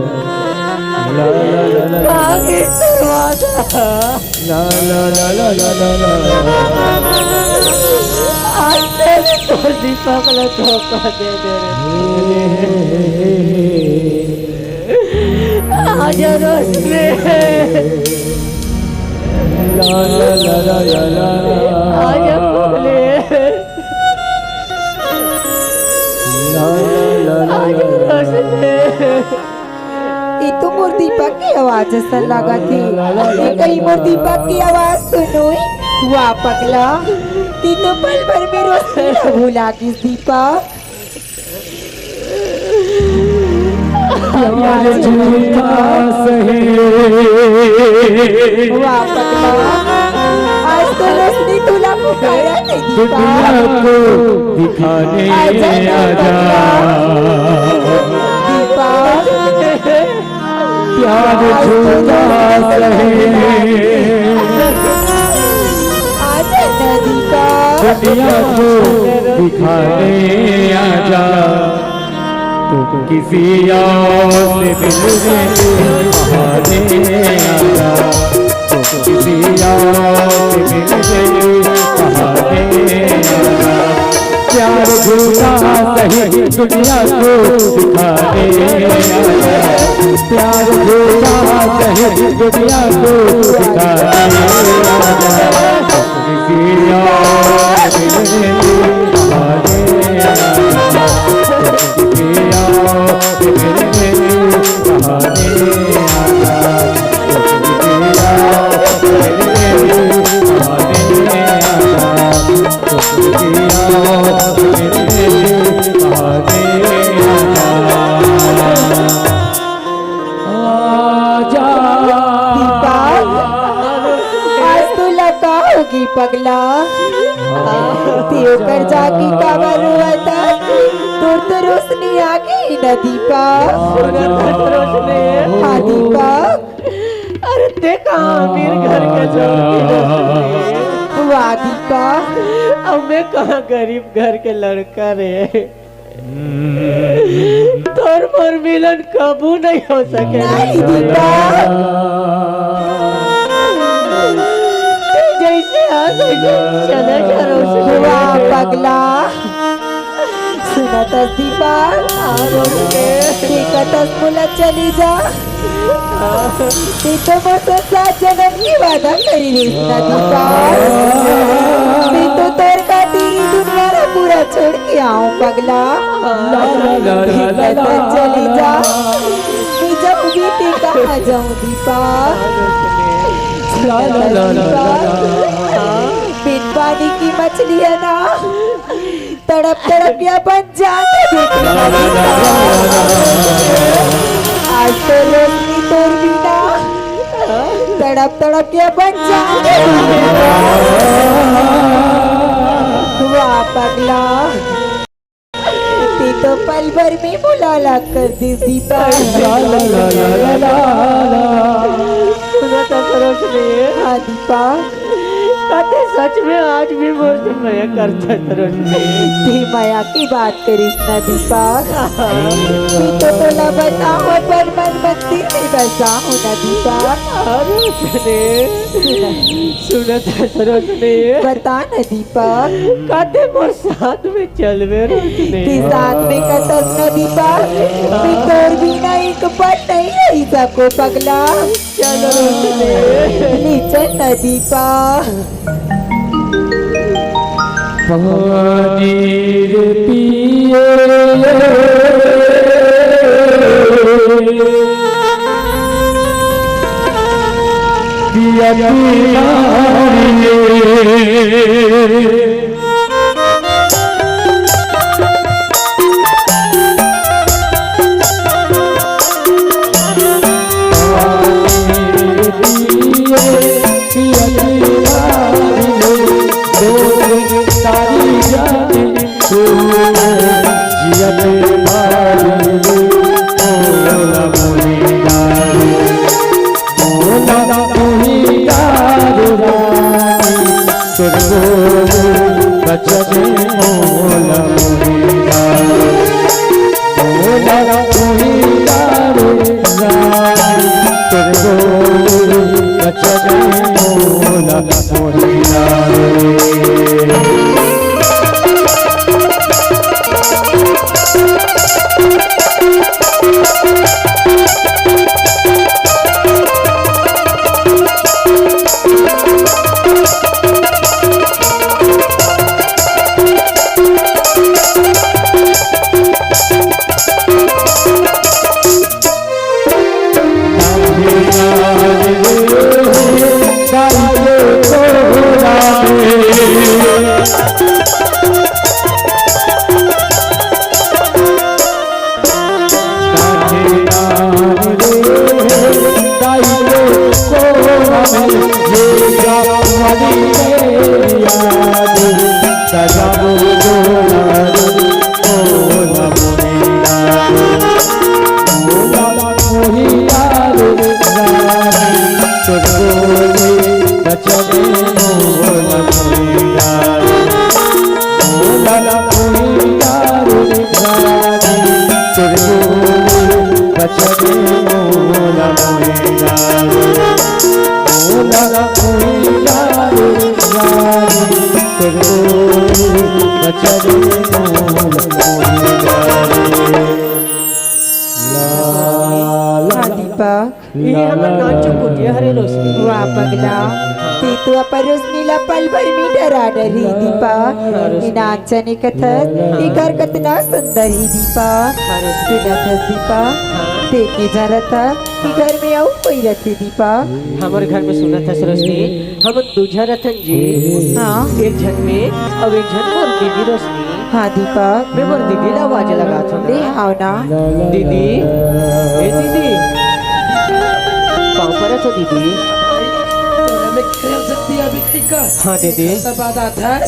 ला ला ला ला ला। आगे दरवाजा। ला ला ला ला ला ला ला। आज तेरे तो दीपक ने धोखा दे दे रे। आजा रोशनी। ला ला ला ला ला ला। आजा फूले। ला ला ला ला ला। आजा रोशनी। ये तो मोर दीपक के आवाज असन लागत हे। ये कहीं मोर दीपक के आवाज तो नोई? वाह पगला, ती तो पल भर में रोशनी ला भुला गिस दीपक। प्यार झूठा सहे। वाह पगला, आज तो रोशनी तुला पुकारा नहीं दीपक। दुनिया को दिखाने आजा ना आजा। पगला। दीपक। प्यार झूठा सहे। आजा ना दीपक। दुनिया को दिखाने आजा। तुम किसी और से मिलने बहाने आया, तुम किसी और से मिलने बहाने आया। प्यार झूठा सही दुनिया को दिखाने आया, प्यार झूठा सही दुनिया को दिखाने आया। दीपक, आज तोला का होगे पगला? ते ओकर जाके काबर रोवत हस? तोर तो रोशनी आ गे ना दीपक। हाँ दीपक। अरे ते कहाँ अमीर घर के लड़की? वाह दीपक। अब मैं कहाँ गरीब घर के लड़का रे। तोर मोर मिलन कबू नहीं हो सके। नहीं दीपक। अगला। सुनत हस दीपक? देखत हस मोला चली जा। तैं तो मोर से सात जनम के वादा करे रहिस ना दीपक। तैं तो तोर खातिर ई दुनिया ला पूरा छोड़ के आंव पगला। देखत हस चली जा। मैं जाहूं भी तैं कहां जाहूं दीपक? सुनत हस दीपक? बिन पानी की मछली हे ना, तड़प तड़प के अपन जान दे देथे। आज तो रोशनी तोर बिना तड़प तड़प के अपन जान दे देथे। वाह पगला, तैं तो पल भर में मोला अलग कर दिस दीपक। सुनत हस रोशनी? हां दीपक। का तैं सच में आज भी मोर से मया करत हस रोशनी? तैं मया के बात करिस ना दीपक। मैं तो तोला बताहूं, अपन मन मंदिर में बसाहूं ना दीपक। अरे सुने, सुनत हस रोशनी? बता ना दीपक। का तैं मोर साथ में चलबे रोशनी? तैं साथ में कतस ना दीपक। मैं तोर बिना एक पल नहीं रह सकों पगला। चल रोशनी। ले चल ना दीपक। पानी रे पिए, पिया पिया रे। हाँ, दीपक। ये हमर नानचुक कुटिया हरे रोशनी। वाह पगला, तैं तो अपन रोशनी ला पल भर में डरा डरही दीपक। हाँ, रोशनी। ये नानचन कथस, हाँ। ये घर कतना सुंदर ही दीपक। हाँ, रोशनी। सुनत हस दीपक, हाँ। देखे जरत हस, ये घर में अउ कोई रथे दीपक? हमर घर में सुनत हस रोशनी, हमन दू झन रथन जी। हाँ। एक झन में अउ एक झन मोर दीदी रोशनी। हाँ दीपक। मैं मोर दीदी ला आवाज लगात हूँ ना। ले आओ ना। दीदी, ए दीदी, पाँव परत हूँ दीदी। तोरा में खेल सकती है अभी कहीं का? हाँ दीदी। सब बात आता है।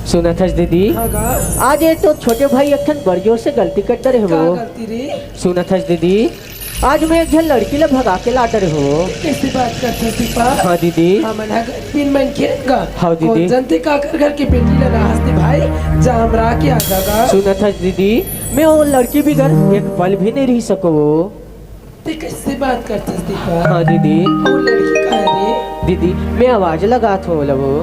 सुनत हस दीदी? हाँ का? आज ये तो छोटे भाई एक ठन बड़ जोर से गलती कर डरे का हो। गलती रे? सुनत हस दीदी? आज मैं एक झन लड़की ला भगा के ला डरे हो। कैसी बात करथस दीपक? हाँ दीदी। हमन ह गरीबीन मनखे हन गा। हाँ दीदी। कोन जानथे काकर घर के बेटी ला राहस ते भाई, जा हमरा के आ जा गा। सुनत हस दीदी, मैं वो लड़की बिगर एक पल भी नहीं रह सको। ते कैसे बात करथस दीपक? हाँ दीदी। वो लड़की का है रे? दीदी, मैं आवाज लगात हूँ ओला वो।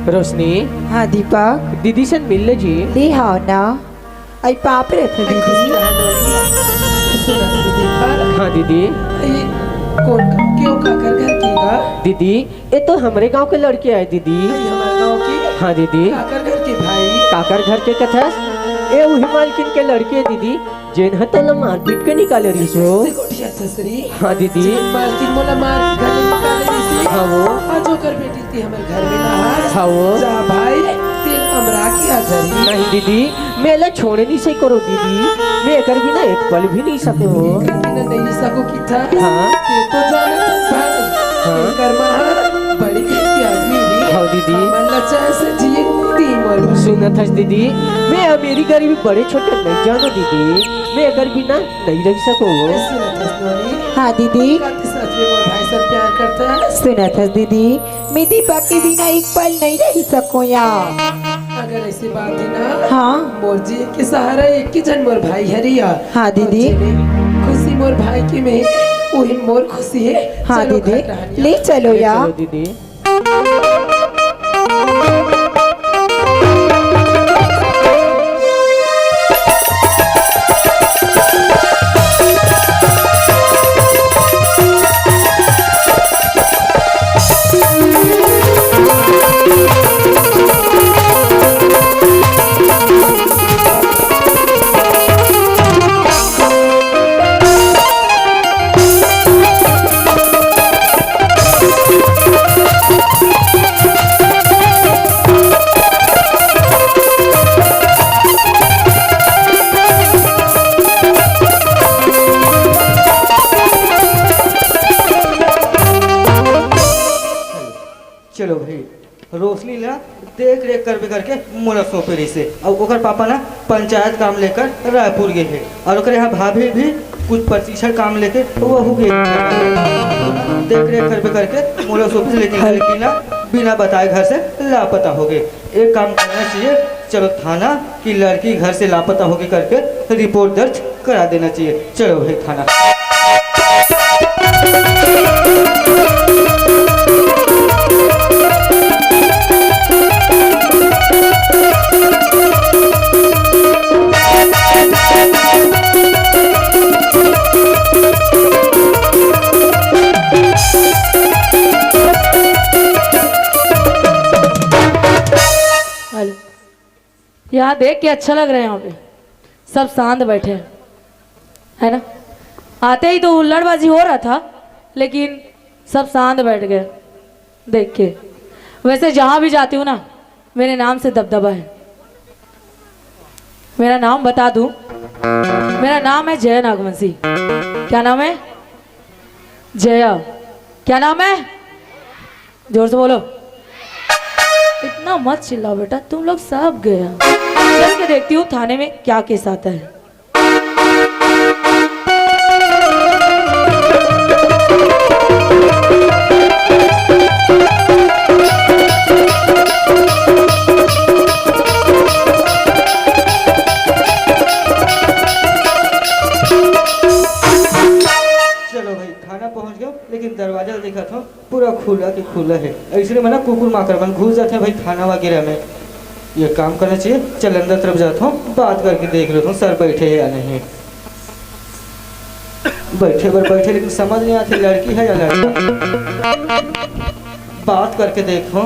रोशनी। हाँ दीपक। दीदी से मिल ले जी। ले हाव ना। आई पाप रे थे दीदी। सुना दीदी। हाँ दीदी। ये कौन गाँव के हो, काकर घर के गा? दीदी, ये तो हमरे गांव के लड़की आय दीदी। ये हमारे गांव की? हाँ दीदी। काकर घर के भाई? काकर घर के कथस? ये उही मालकिन के लड़की हे दीदी, जेन ह तोला मारपीट के निकाले रहिस हो। से गोठिया ससुरी। हाँ दीदी। जेन मालकिन मोला मार के घर ले निकाले रहिस। हाँ वो। आज ओकर बेटी ती हमर घर में ना हस। हाँ वो। जा भाई, तेल अमरा के आ जाई। नहीं दीदी, मैं एला छोड़े नहीं सही करो दीदी, मैं एकर बिना एक पल भी नहीं सको हो। एकर बिना नहीं सको किथा? हाँ। ते तो जानत हस भाई, हाँ। एकर माँ बड़ी घर की आदमी री। हाँ दीदी। हमन ला चैन से जिए नहीं दी मोर। सुनत हस दीदी, मैं अमीरी गरीबी बड़े छोटे नहीं जानो दीदी, मैं एकर बिना नहीं रह सको हो। सुनत हस नोनी? हाँ दीदी। का ते सच में मोर भाई से प्यार करता है? सुनत हस दीदी, मैं दीपक के बिना एक पल नहीं रह सको या। अगर ऐसी बात है ना, हाँ। मोर जी के सहारा एक ही जन मोर भाई हरिया। हाँ दीदी। और जेने खुशी मोर भाई की में, वही मोर खुशी है। हाँ चलो दीदी, घर टहलिया। ले चलो ले या। चलो दीदी। चलो भाई, रोशनी ला देख रेख करबे करके मोला सौंपे रहिसे, अउ ओकर पापा ना पंचायत काम लेकर रायपुर गे हे, अउ ओकर यहाँ भाभी भी कुछ प्रशिक्षण काम लेके वहू गे। देख रेख करबे करके मोला सौंपे रहिसे, लेकिन लड़की ना बिना बताए घर से लापता हो गे। एक काम करना चाहिए, चलो थाना कि लड़की घर से लापता हो गे करके रिपोर्ट दर्ज करा देना चाहिए। चलो भाई थाना। हेलो। यहाँ देख के अच्छा लग रहा है, यहाँ पे सब शांत बैठे हैं, है ना? आते ही तो हुल्लड़बाजी हो रहा था, लेकिन सब शांत बैठ गए देख के। वैसे जहाँ भी जाती हूँ ना, मेरे नाम से दबदबा है। मेरा नाम बता दूँ, मेरा नाम है जया नागवंशी। क्या नाम है? जया। क्या नाम है? जोर से बोलो। इतना मत चिल्लाओ बेटा, तुम लोग सब गए हो। चल के देखती हूँ थाने में क्या केस आता है। चलो भाई, थाना पहुंच गए, लेकिन दरवाजा देखा था, पूरा खुला के खुला है। ऐसे में ना कुकुर माकर मन घुस जाते हैं भाई थाना वगैरह में। ये काम करना चाहिए, चल अंदर तरफ जाता हूँ, बात करके देख लेता हूँ सर बैठे हैं या नहीं। बैठे बर बैठे, लेकिन समझ नहीं आती लड़की है या लड़का। बात करके देखो।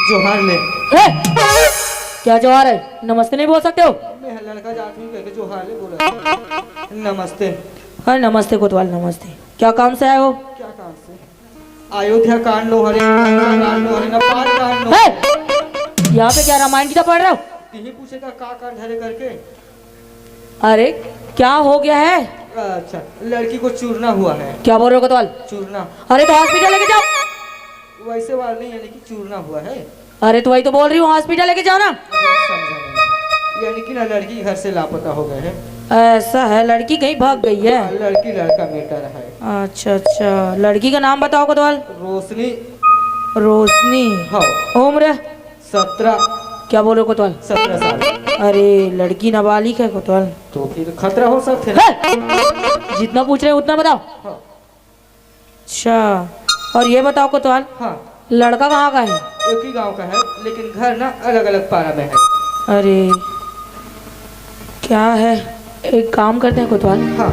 जोहार ले। ए, क्या जोहार है? नमस्ते नहीं बोल सकते हो? मैं लड़का जात हूँ कह के जोहार ले बोला। नमस्ते। हाँ नमस्ते कोतवाल, नमस्ते। क्या काम से आए हो? क्या काम से? अयोध्या कांड नो हरे, कांड नो हरे, ना पार कांड नो। हे! यहाँ पे क्या रामायण गीता पढ़ रहे हो? यही पूछेगा का कांड हरे करके। अरे, क्या हो गया है? अच्छा, लड़की को चूरना हुआ है। क्या बोल रहे हो कोतवाल? चूरना। अरे तो हॉस्पिटल लेके जाओ। वैसे वाला नहीं है, लेकिन चूरना हुआ है। अरे तो वही तो बोल रही हूँ, हॉस्पिटल लेके जाओ ना। समझा नहीं। यानी कि ना लड़की घर से लापता हो गए हैं। ऐसा है, लड़की कहीं भाग गई है। हाँ, लड़की लड़का मैटर है। अच्छा अच्छा, लड़की का नाम बताओ कोतवाल। रोशनी। रोशनी। हाँ। उम्र? सत्रह। क्या बोलो कोतवाल? सत्रह साल। अरे लड़की नाबालिग है कोतवाल। तो फिर खतरा हो सकते हैं। है? जितना पूछ रहे हैं उतना बताओ। हाँ। अच्छा, और ये बताओ कोतवाल। हाँ। लड़का कहाँ का है? एक ही गांव का है, लेकिन घर ना अलग अलग पारा में है। अरे, क्या है, एक काम करते हैं कोतवाल। हाँ।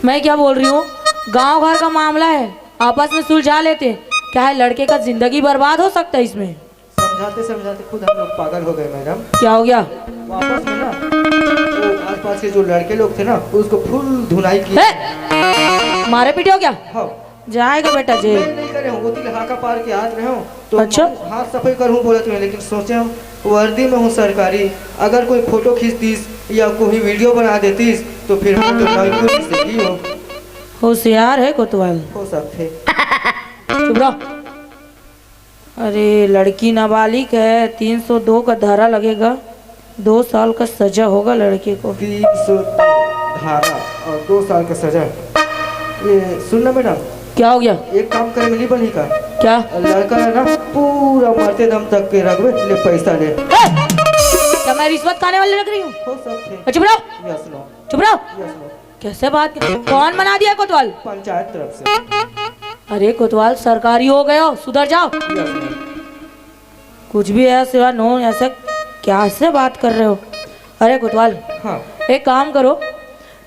मैं क्या बोल रही हूँ, गांव घर का मामला है, आपस में सुलझा लेते हैं। क्या है, लड़के का जिंदगी बर्बाद हो सकता है इसमें। समझाते समझाते खुद हम लोग पागल हो गए मैडम। क्या हो गया? वापस में ना, वो आसपास के जो लड़के लोग थे ना, उसको फुल धुनाई की। ए! मारे पीटे हो क्या? हाँ। जाएगा बेटा जेल। मैं नहीं करे हूँ, वो तिलहाका पार के आत रहे हूँ, तो अच्छा। हाथ सफाई कर हूँ बोलत रहे, लेकिन सोचे हूँ वर्दी में हूँ सरकारी, अगर कोई फोटो खींच दीस या कोई वीडियो बना देतीस तो फिर हम तो नौकरी से की हो। होशियार है कोतवाल। हो सकते। चुप रहो। अरे, लड़की नाबालिग है, तीन सौ दो का धारा लगेगा, दो साल का सजा होगा लड़के को। तीन सौ धारा और दो साल का सजा। ये सुन ना मैडम, क्या हो गया? एक काम करे में नहीं बनी का? क्या? लड़का है ना, पूरा मरते दम तक के रखबे, ले पैसा ले। ए! क्या मैं रिश्वत खाने वाले लग रही हूँ? हो सकते। अच्छा, चुप रहो। यस नो। चुप रहो। यस नो। कैसे बात कर, कौन बना दिया कोतवाल? पंचायत तरफ से। अरे कोतवाल, सरकारी हो गए हो, सुधर जाओ। Yes ma'am. कुछ भी है सिवा नो, ऐसे कैसे बात कर रहे हो? अरे कोतवाल, हाँ। एक काम करो,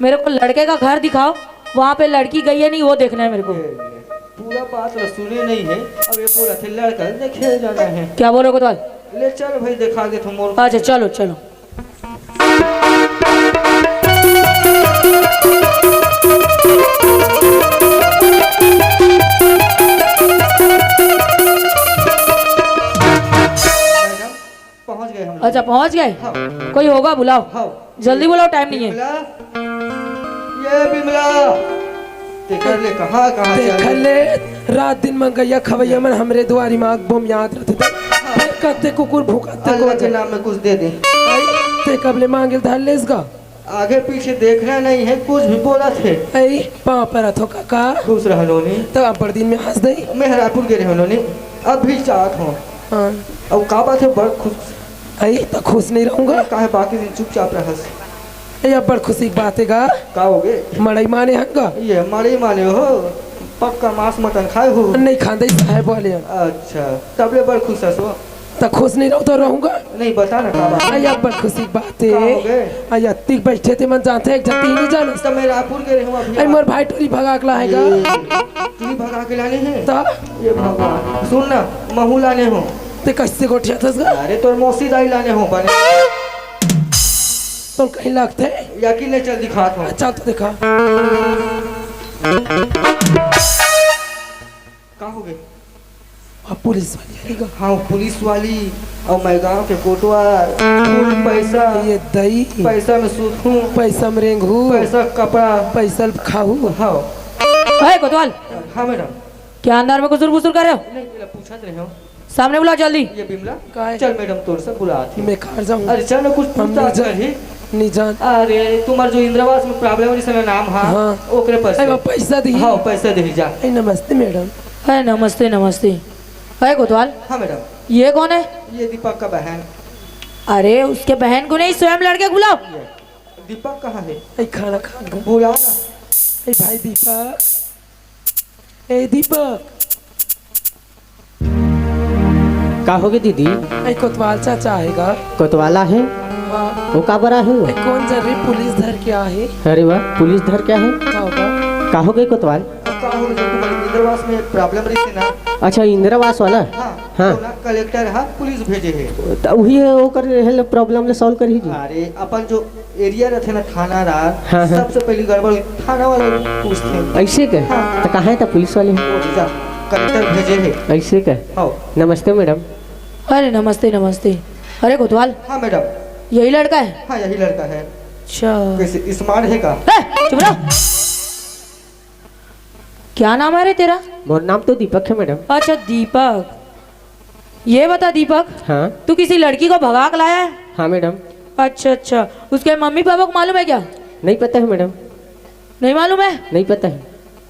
मेरे को लड़के का घर दिखाओ, वहाँ पे लड़की गई है नहीं, वो देखना है मेरे को। ये ले, पूरा बात ला सुने नहीं है, अब ये पूरा थे लड़का देखे जाना है। क्या बोल रहे हो कोतवाल? ले चल भाई, दिखा दे तुम और। अच्छा, चलो चलो। पहुंच गए हम लोग। अच्छा, पहुंच गए? हाँ। कोई होगा, बुलाओ। हाँ। जल्दी बुलाओ, टाइम नहीं है। बिमला, ये बिमला, तेकर ले कहाँ, कहाँ से देख आए? ले, रात दिन मंगैया खवैया मन हमरे दुआरी में आग बम याद रहते थे। हाँ। कत्ते कुकुर भूकत्ते अल्लाह के गोजे। नाम में कुछ दे दे। ते कब ले मांगिल धर लेस गा? आगे पीछे देखना नहीं है, कुछ भी बोला थे। ऐ, पाँव परत हो काका। खुश रह नोनी। तो अब्बड़ दिन में हंस दई। मैं हरापुर गे रहे नोनी, अब भी चाहत हूँ। हाँ। अब का बात है, बड़ खुश। ऐ, तो खुश नहीं रहूंगा। काहे बाकी दिन चुपचाप रहस? ऐ, अब्बड़ खुशी की बात है गा। का हो गए? मड़ई माने हंगा। ये मड़ई माने हो, पक्का मांस मटन खाए हो? नहीं खांदे, साहेब वाले हैं। अच्छा, तबले बड़ खुश हस वो। त खुश नहीं रहूं तो रहूंगा? नहीं, बता ना का बात। अरे, अब्बड़ खुशी की बात है। का हो गए? अरे, अतिक बैठे थे, मन जानते हैं, एक झन तीन ही जानस। तो मैं रायपुर गे रहे हूँ अभी। अरे, मोर भाई टूरी भगा के लाएगा। ये, टूरी भगा के लाने हैं? तो? ये भगवान, सुन ना, महू लाने हो। ते कैसे गोठिया थस गा? अरे, तोर मौसी दाई लाने हो बने। तो कहीं लगते? यकीन नहीं, चल दिखात हूँ। चल तो दिखा। का हो गए? अब पुलिस वाली आएगा। हाँ, पुलिस वाली। और मैं गांव के कोटवार, फुल पैसा। ये दई। पैसा में सूतहूँ। पैसा में रेंगहू। पैसा कपड़ा। पैसा खाहू। हाँ। ए, कोतवाल। हाँ मैडम। क्या अंदर में कुसुर फुसुर कर रहे हो? नहीं, मेरा पूछत रहे हो। सामने बुलाओ जल्दी। ये बिमला, काहे? चल मैडम, तोर से बुलात हे। मैं कहाँ जाऊँ? अरे चल ना, कुछ हम पूछताछ नहीं जा-, करही। नहीं जान। अरे तुम्हार जो इंदिरावास में प्रॉब्लम है, जिसका नाम हा, हाँ। ओकरे पर से। अरे वो पैसा दी। हाँ, पैसा दे जा। ए, नमस्ते मैडम। अरे नमस्ते, नमस्ते। अरे कोतवाल। हाँ मैडम। ये कौन है? ये दीपक का बहन। अरे उसके बहन को नहीं, स्वयं लड़के को बुलाओ। ये दीपक कहाँ है? ए, खाना खा। बुलाओ ना। ए भाई दीपक। ए दीपक। का होगे दीदी? ए कोतवाल चाचा आएगा। कोतवाल आहे? हाँ। वो का बर आहे वो? ए कौन जरूरी पुलिस धर के आहे? अरे वाह, पुलिस धर के आहे? का होगा? का होगे कोतवाल? का हो, जो तुम्हारे इंदिरावास में प्रॉब्लम रही थी ना? अच्छा, इंदिरावास वाला? हाँ। हाँ। तो ना कलेक्टर हा पुलिस भेजे हे। त उही हे, ओकर हेल्प प्रॉब्लम ले सॉल्व करही जी। अरे अपन जो एरिया रहते ना, थाना रार, हाँ, हाँ। सबसे पहले गड़बड़ हुई, थाना वाले पूछते हैं। ऐसे के? हाँ। त कहाँ है त पुलिस वाले? ओ जा, कलेक्टर भेजे हे। ऐसे के? हाँ। नमस्ते मैडम। अरे नमस्ते, नमस्ते। अरे कोतवाल। हाँ मैडम। यही लड़का है? हाँ, यही लड़का है। अच्छा। कैसे, स्मार्ट है का? ए, चुप रहो। क्या नाम है रे तेरा? मोर नाम तो दीपक है मैडम। अच्छा दीपक, ये बता दीपक, हाँ। तू किसी लड़की को भगा के लाया है? हाँ मैडम। अच्छा अच्छा, उसके मम्मी पापा को मालूम है क्या? नहीं पता है मैडम। नहीं मालूम है? नहीं पता है।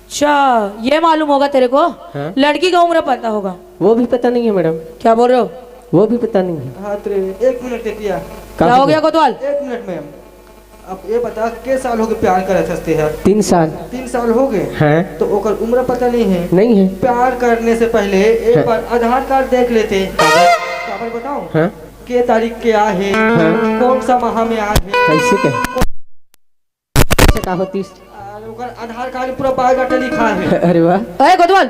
अच्छा, ये मालूम होगा तेरे को? हाँ। लड़की का उम्र पता होगा? वो भी पता नहीं है मैडम। क्या बोल रहे हो? वो भी पता नहीं है। हाथ रे, एक मिनट टिटिया। क्या हो गया कोतवाल? एक मिनट मैम। अब ये बता, के साल हो गए प्यार करत हस तेहा? तीन साल। तीन साल हो गए? हैं? तो ओकर उम्र पता नहीं है? नहीं है। प्यार करने से पहले एक हैं? बार आधार कार्ड देख लेते। काबर बताऊं? हैं? के तारीख के आ है? हैं? कौन सा माह में आ है? कैसे कहे? अच्छा, का होतीस? और ओकर आधार कार्ड पूरा बायोडाटा लिखा है। अरे वाह। अरे कोतवाल,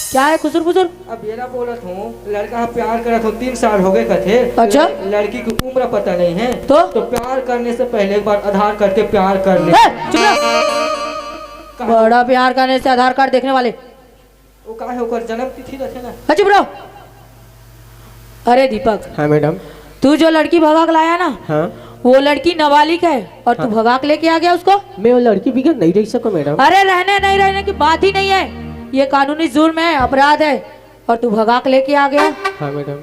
क्या है खुसुर फुसुर? अब ये ना बोलत हूँ, लड़का हम प्यार करत हूँ, तीन साल हो गए कथे। अच्छा। लड़की की उम्र पता नहीं है। तो? तो प्यार करने से पहले एक बार आधार कार्ड के प्यार कर ले। ए, चुप रहो। बड़ा प्यार करने से आधार कार्ड देखने वाले। वो का है, ओकर जन्म तिथि रखे ना। हाँ, चुप रहो। अरे दीपक, हाँ मैडम। तू जो लड़की भगा के लाया ना, हाँ। वो लड़की नाबालिग है और तू हाँ। भगा के लेके आ गया उसको। मैं वो लड़की बिगर नहीं रह सकूँ मैडम। अरे, रहने नहीं रहने की बात ही नहीं है, ये कानूनी जुर्म है, अपराध है, और तू भगा के लेके आ गया। हाँ मैडम।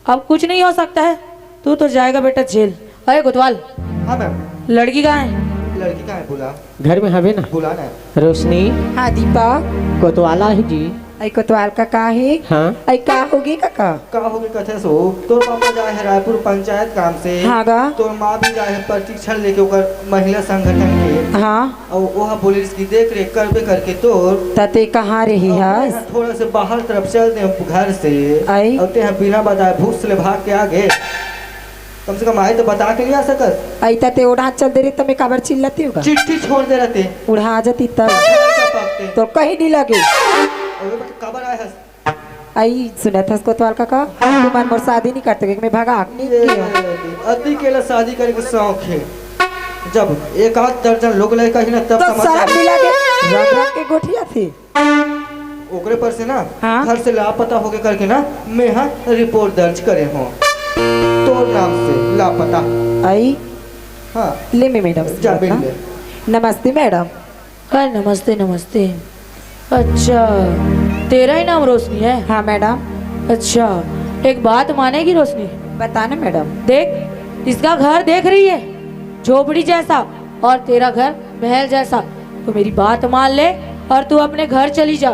अब कुछ नहीं हो सकता है, तू तो जाएगा बेटा जेल। अरे कोतवाल, हाँ मैम। लड़की कहाँ है? लड़की का है, बुला। घर में हवे ना। बुला ना। रोशनी। हाँ दीपक। कोतवाल आहे जी। अई कोतवाल का का हे? हाँ। अई का होगे काका? का हो गए कथे सो, तोर पापा जाए है रायपुर पंचायत काम से। हाँ गा। तोर माँ भी जाए है प्रशिक्षण लेके ओकर महिला संगठन के। हाँ। और वह बोलिस कि देख रेख करबे करके तोर। त ते कहाँ रही और हस? मैं थोड़ा से बाहर तरफ चल दे घर से। आई। और ते बिना बताए भूख से ले भाग के आ गए। कम से कम आए तो बता के नहीं आ सकत। अई त ते ओढ़ा चल दे रही त मैं काबर चिल्लाती हूँ गा? चिट्ठी छोड़ दे रहते। उड़ा आ जाती तब। क्या पाकते? तो कहीं नहीं लगे। और मैं काबर आए हस? अई सुनत हस कोतवाल काका, तुमन मोर शादी नहीं करते, मैं भगा नहीं ये दिया। अति केला शादी करे के शौक है। जब एक आध दर्जन लोग लड़का ही ना तब तो समझ शराब आए। मिला के रंग रंग के गोठिया थे। ओकरे पर से ना हाँ। घर से लापता हो गए करके ना मैं यहाँ रिपोर्ट दर्ज करे हूँ तोर नाम से लापता। अई हाँ। ले मैं मैडम से जा बात मिल ना। ले। नमस्ते मैडम। हाँ, नमस्ते, नमस्ते। अच्छा, तेरा ही नाम रोशनी है? हाँ मैडम। अच्छा, एक बात मानेगी रोशनी? बता ना मैडम। देख, इसका घर देख रही है, झोपड़ी जैसा, और तेरा घर महल जैसा। तो मेरी बात मान ले और तू अपने घर चली जा।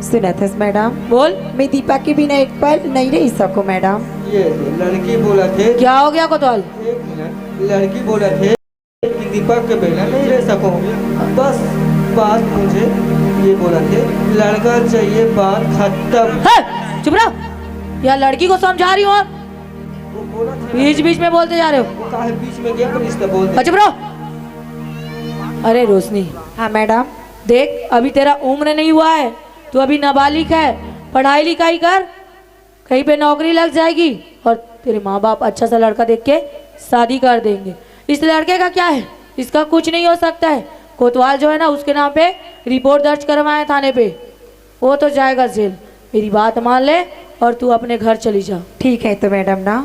सुनत हस मैडम, बोल। मैं दीपा के बिना एक पल नहीं रह सकूं मैडम। ये लड़की बोला थे। क्या हो गया कोतवाल? एक मिनट, लड़की बोला थे कि दीपक के बिना नहीं रह सकूं। बस बात मुझे ये बोला थे, लड़का चाहिए, बात खत्म। है, चुप रहो। या लड़की को समझा रही हूँ आप वो बोला था। बीच बीच में बोलते जा रहे हो। वो काहे बीच में गया, पर इसका बोल दे। अच्छा, चुप रहो। अरे रोशनी, हाँ मैडम। देख, अभी तेरा उम्र नहीं हुआ है, तू अभी नाबालिग है। पढ़ाई लिखाई कर, कहीं पे नौकरी लग जाएगी और तेरे माँ बाप अच्छा सा लड़का देख के शादी कर देंगे। इस लड़के का क्या है, इसका कुछ नहीं हो सकता है। कोतवाल जो है ना, उसके नाम पे रिपोर्ट दर्ज करवाए थाने पे, वो तो जाएगा जेल। मेरी बात मान ले और तू अपने घर चली जा। ठीक है तो मैडम ना।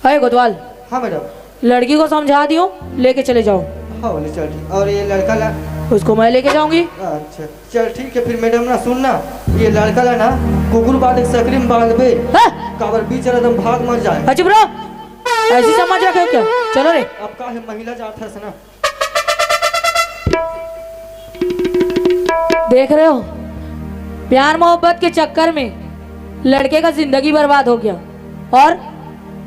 अरे कोतवाल, हाँ मैडम। लड़की को समझा दी हूँ, लेके चले जाओ। हाँ, ले चल ठीक। और ये लड़का ला। उसको मैं लेके जाऊंगी। अच्छा, चल ठीक है फिर मैडम ना, सुन ना, ये लड़का ला ना कुकुर बांध के सकरी में बांधबे। हाँ? काबर बीच रात में भाग मर जाए। अरे चुप रहो, ऐसी समझ रखे हो क्या? चलो रे। अब का है, महिला जात है ना। देख रहे हो, प्यार मोहब्बत के चक्कर में लड़के का जिंदगी बर्बाद हो गया और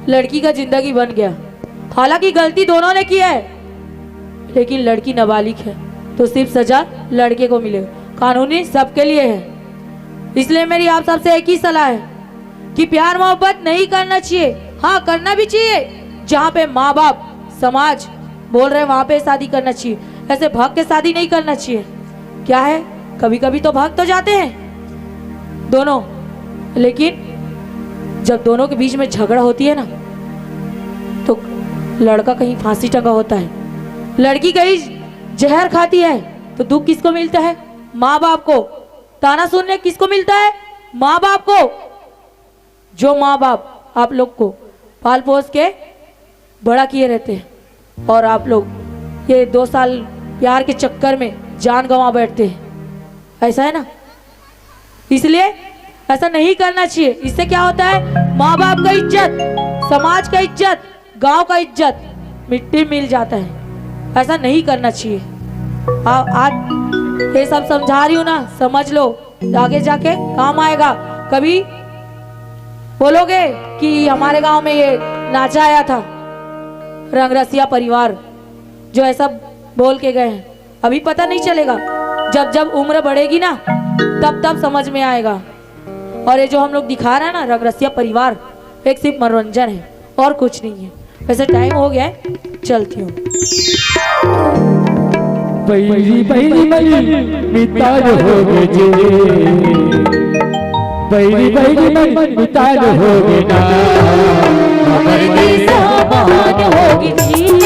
लड़की का जिंदगी बन गया। हालांकि गलती दोनों ने की है, लेकिन लड़की नाबालिग है, तो सिर्फ सजा लड़के को मिलेगा। कानूनी सबके लिए है। इसलिए मेरी आप सबसे एक ही सलाह है कि प्यार मोहब्बत नहीं करना चाहिए। हाँ, करना भी चाहिए, जहाँ पे माँ बाप, समाज बोल रहे हैं, वहाँ पे शादी करना चाहिए। ऐसे भाग के शादी नहीं करना चाहिए। क्या है, कभी कभी तो भाग तो जाते हैं दोनों, लेकिन जब दोनों के बीच में झगड़ा होती है ना, तो लड़का कहीं फांसी टंगा होता है, लड़की कहीं जहर खाती है, तो दुख किसको मिलता है? माँ बाप को। ताना सुनने किसको मिलता है? माँ बाप को। जो माँ बाप आप लोग को पाल पोस के बड़ा किए रहते हैं और आप लोग ये दो साल प्यार के चक्कर में जान गंवा बैठते हैं, ऐसा है ना? इसलिए ऐसा नहीं करना चाहिए। इससे क्या होता है? माँ बाप का इज्जत, समाज का इज्जत, गांव का इज्जत मिट्टी में मिल जाता है। ऐसा नहीं करना चाहिए। आ, आज ये सब समझा रही हूँ ना, समझ लो, आगे जाके काम आएगा। कभी बोलोगे कि हमारे गांव में ये नाचा आया था, रंगरसिया परिवार जो ऐसा बोल के गए हैं, अभी पता नहीं चलेगा। जब जब उम्र बढ़ेगी ना, तब तब समझ में आएगा। और ये जो हम लोग दिखा रहे हैं ना, रंगरसिया परिवार, एक सिर्फ मनोरंजन है और कुछ नहीं है। वैसे टाइम हो गया है, चलती हूँ। बैरी बैरी मन मितान हो गए जी। बैरी बैरी मन मितान हो गए ना। हमर देश महान होगी जी।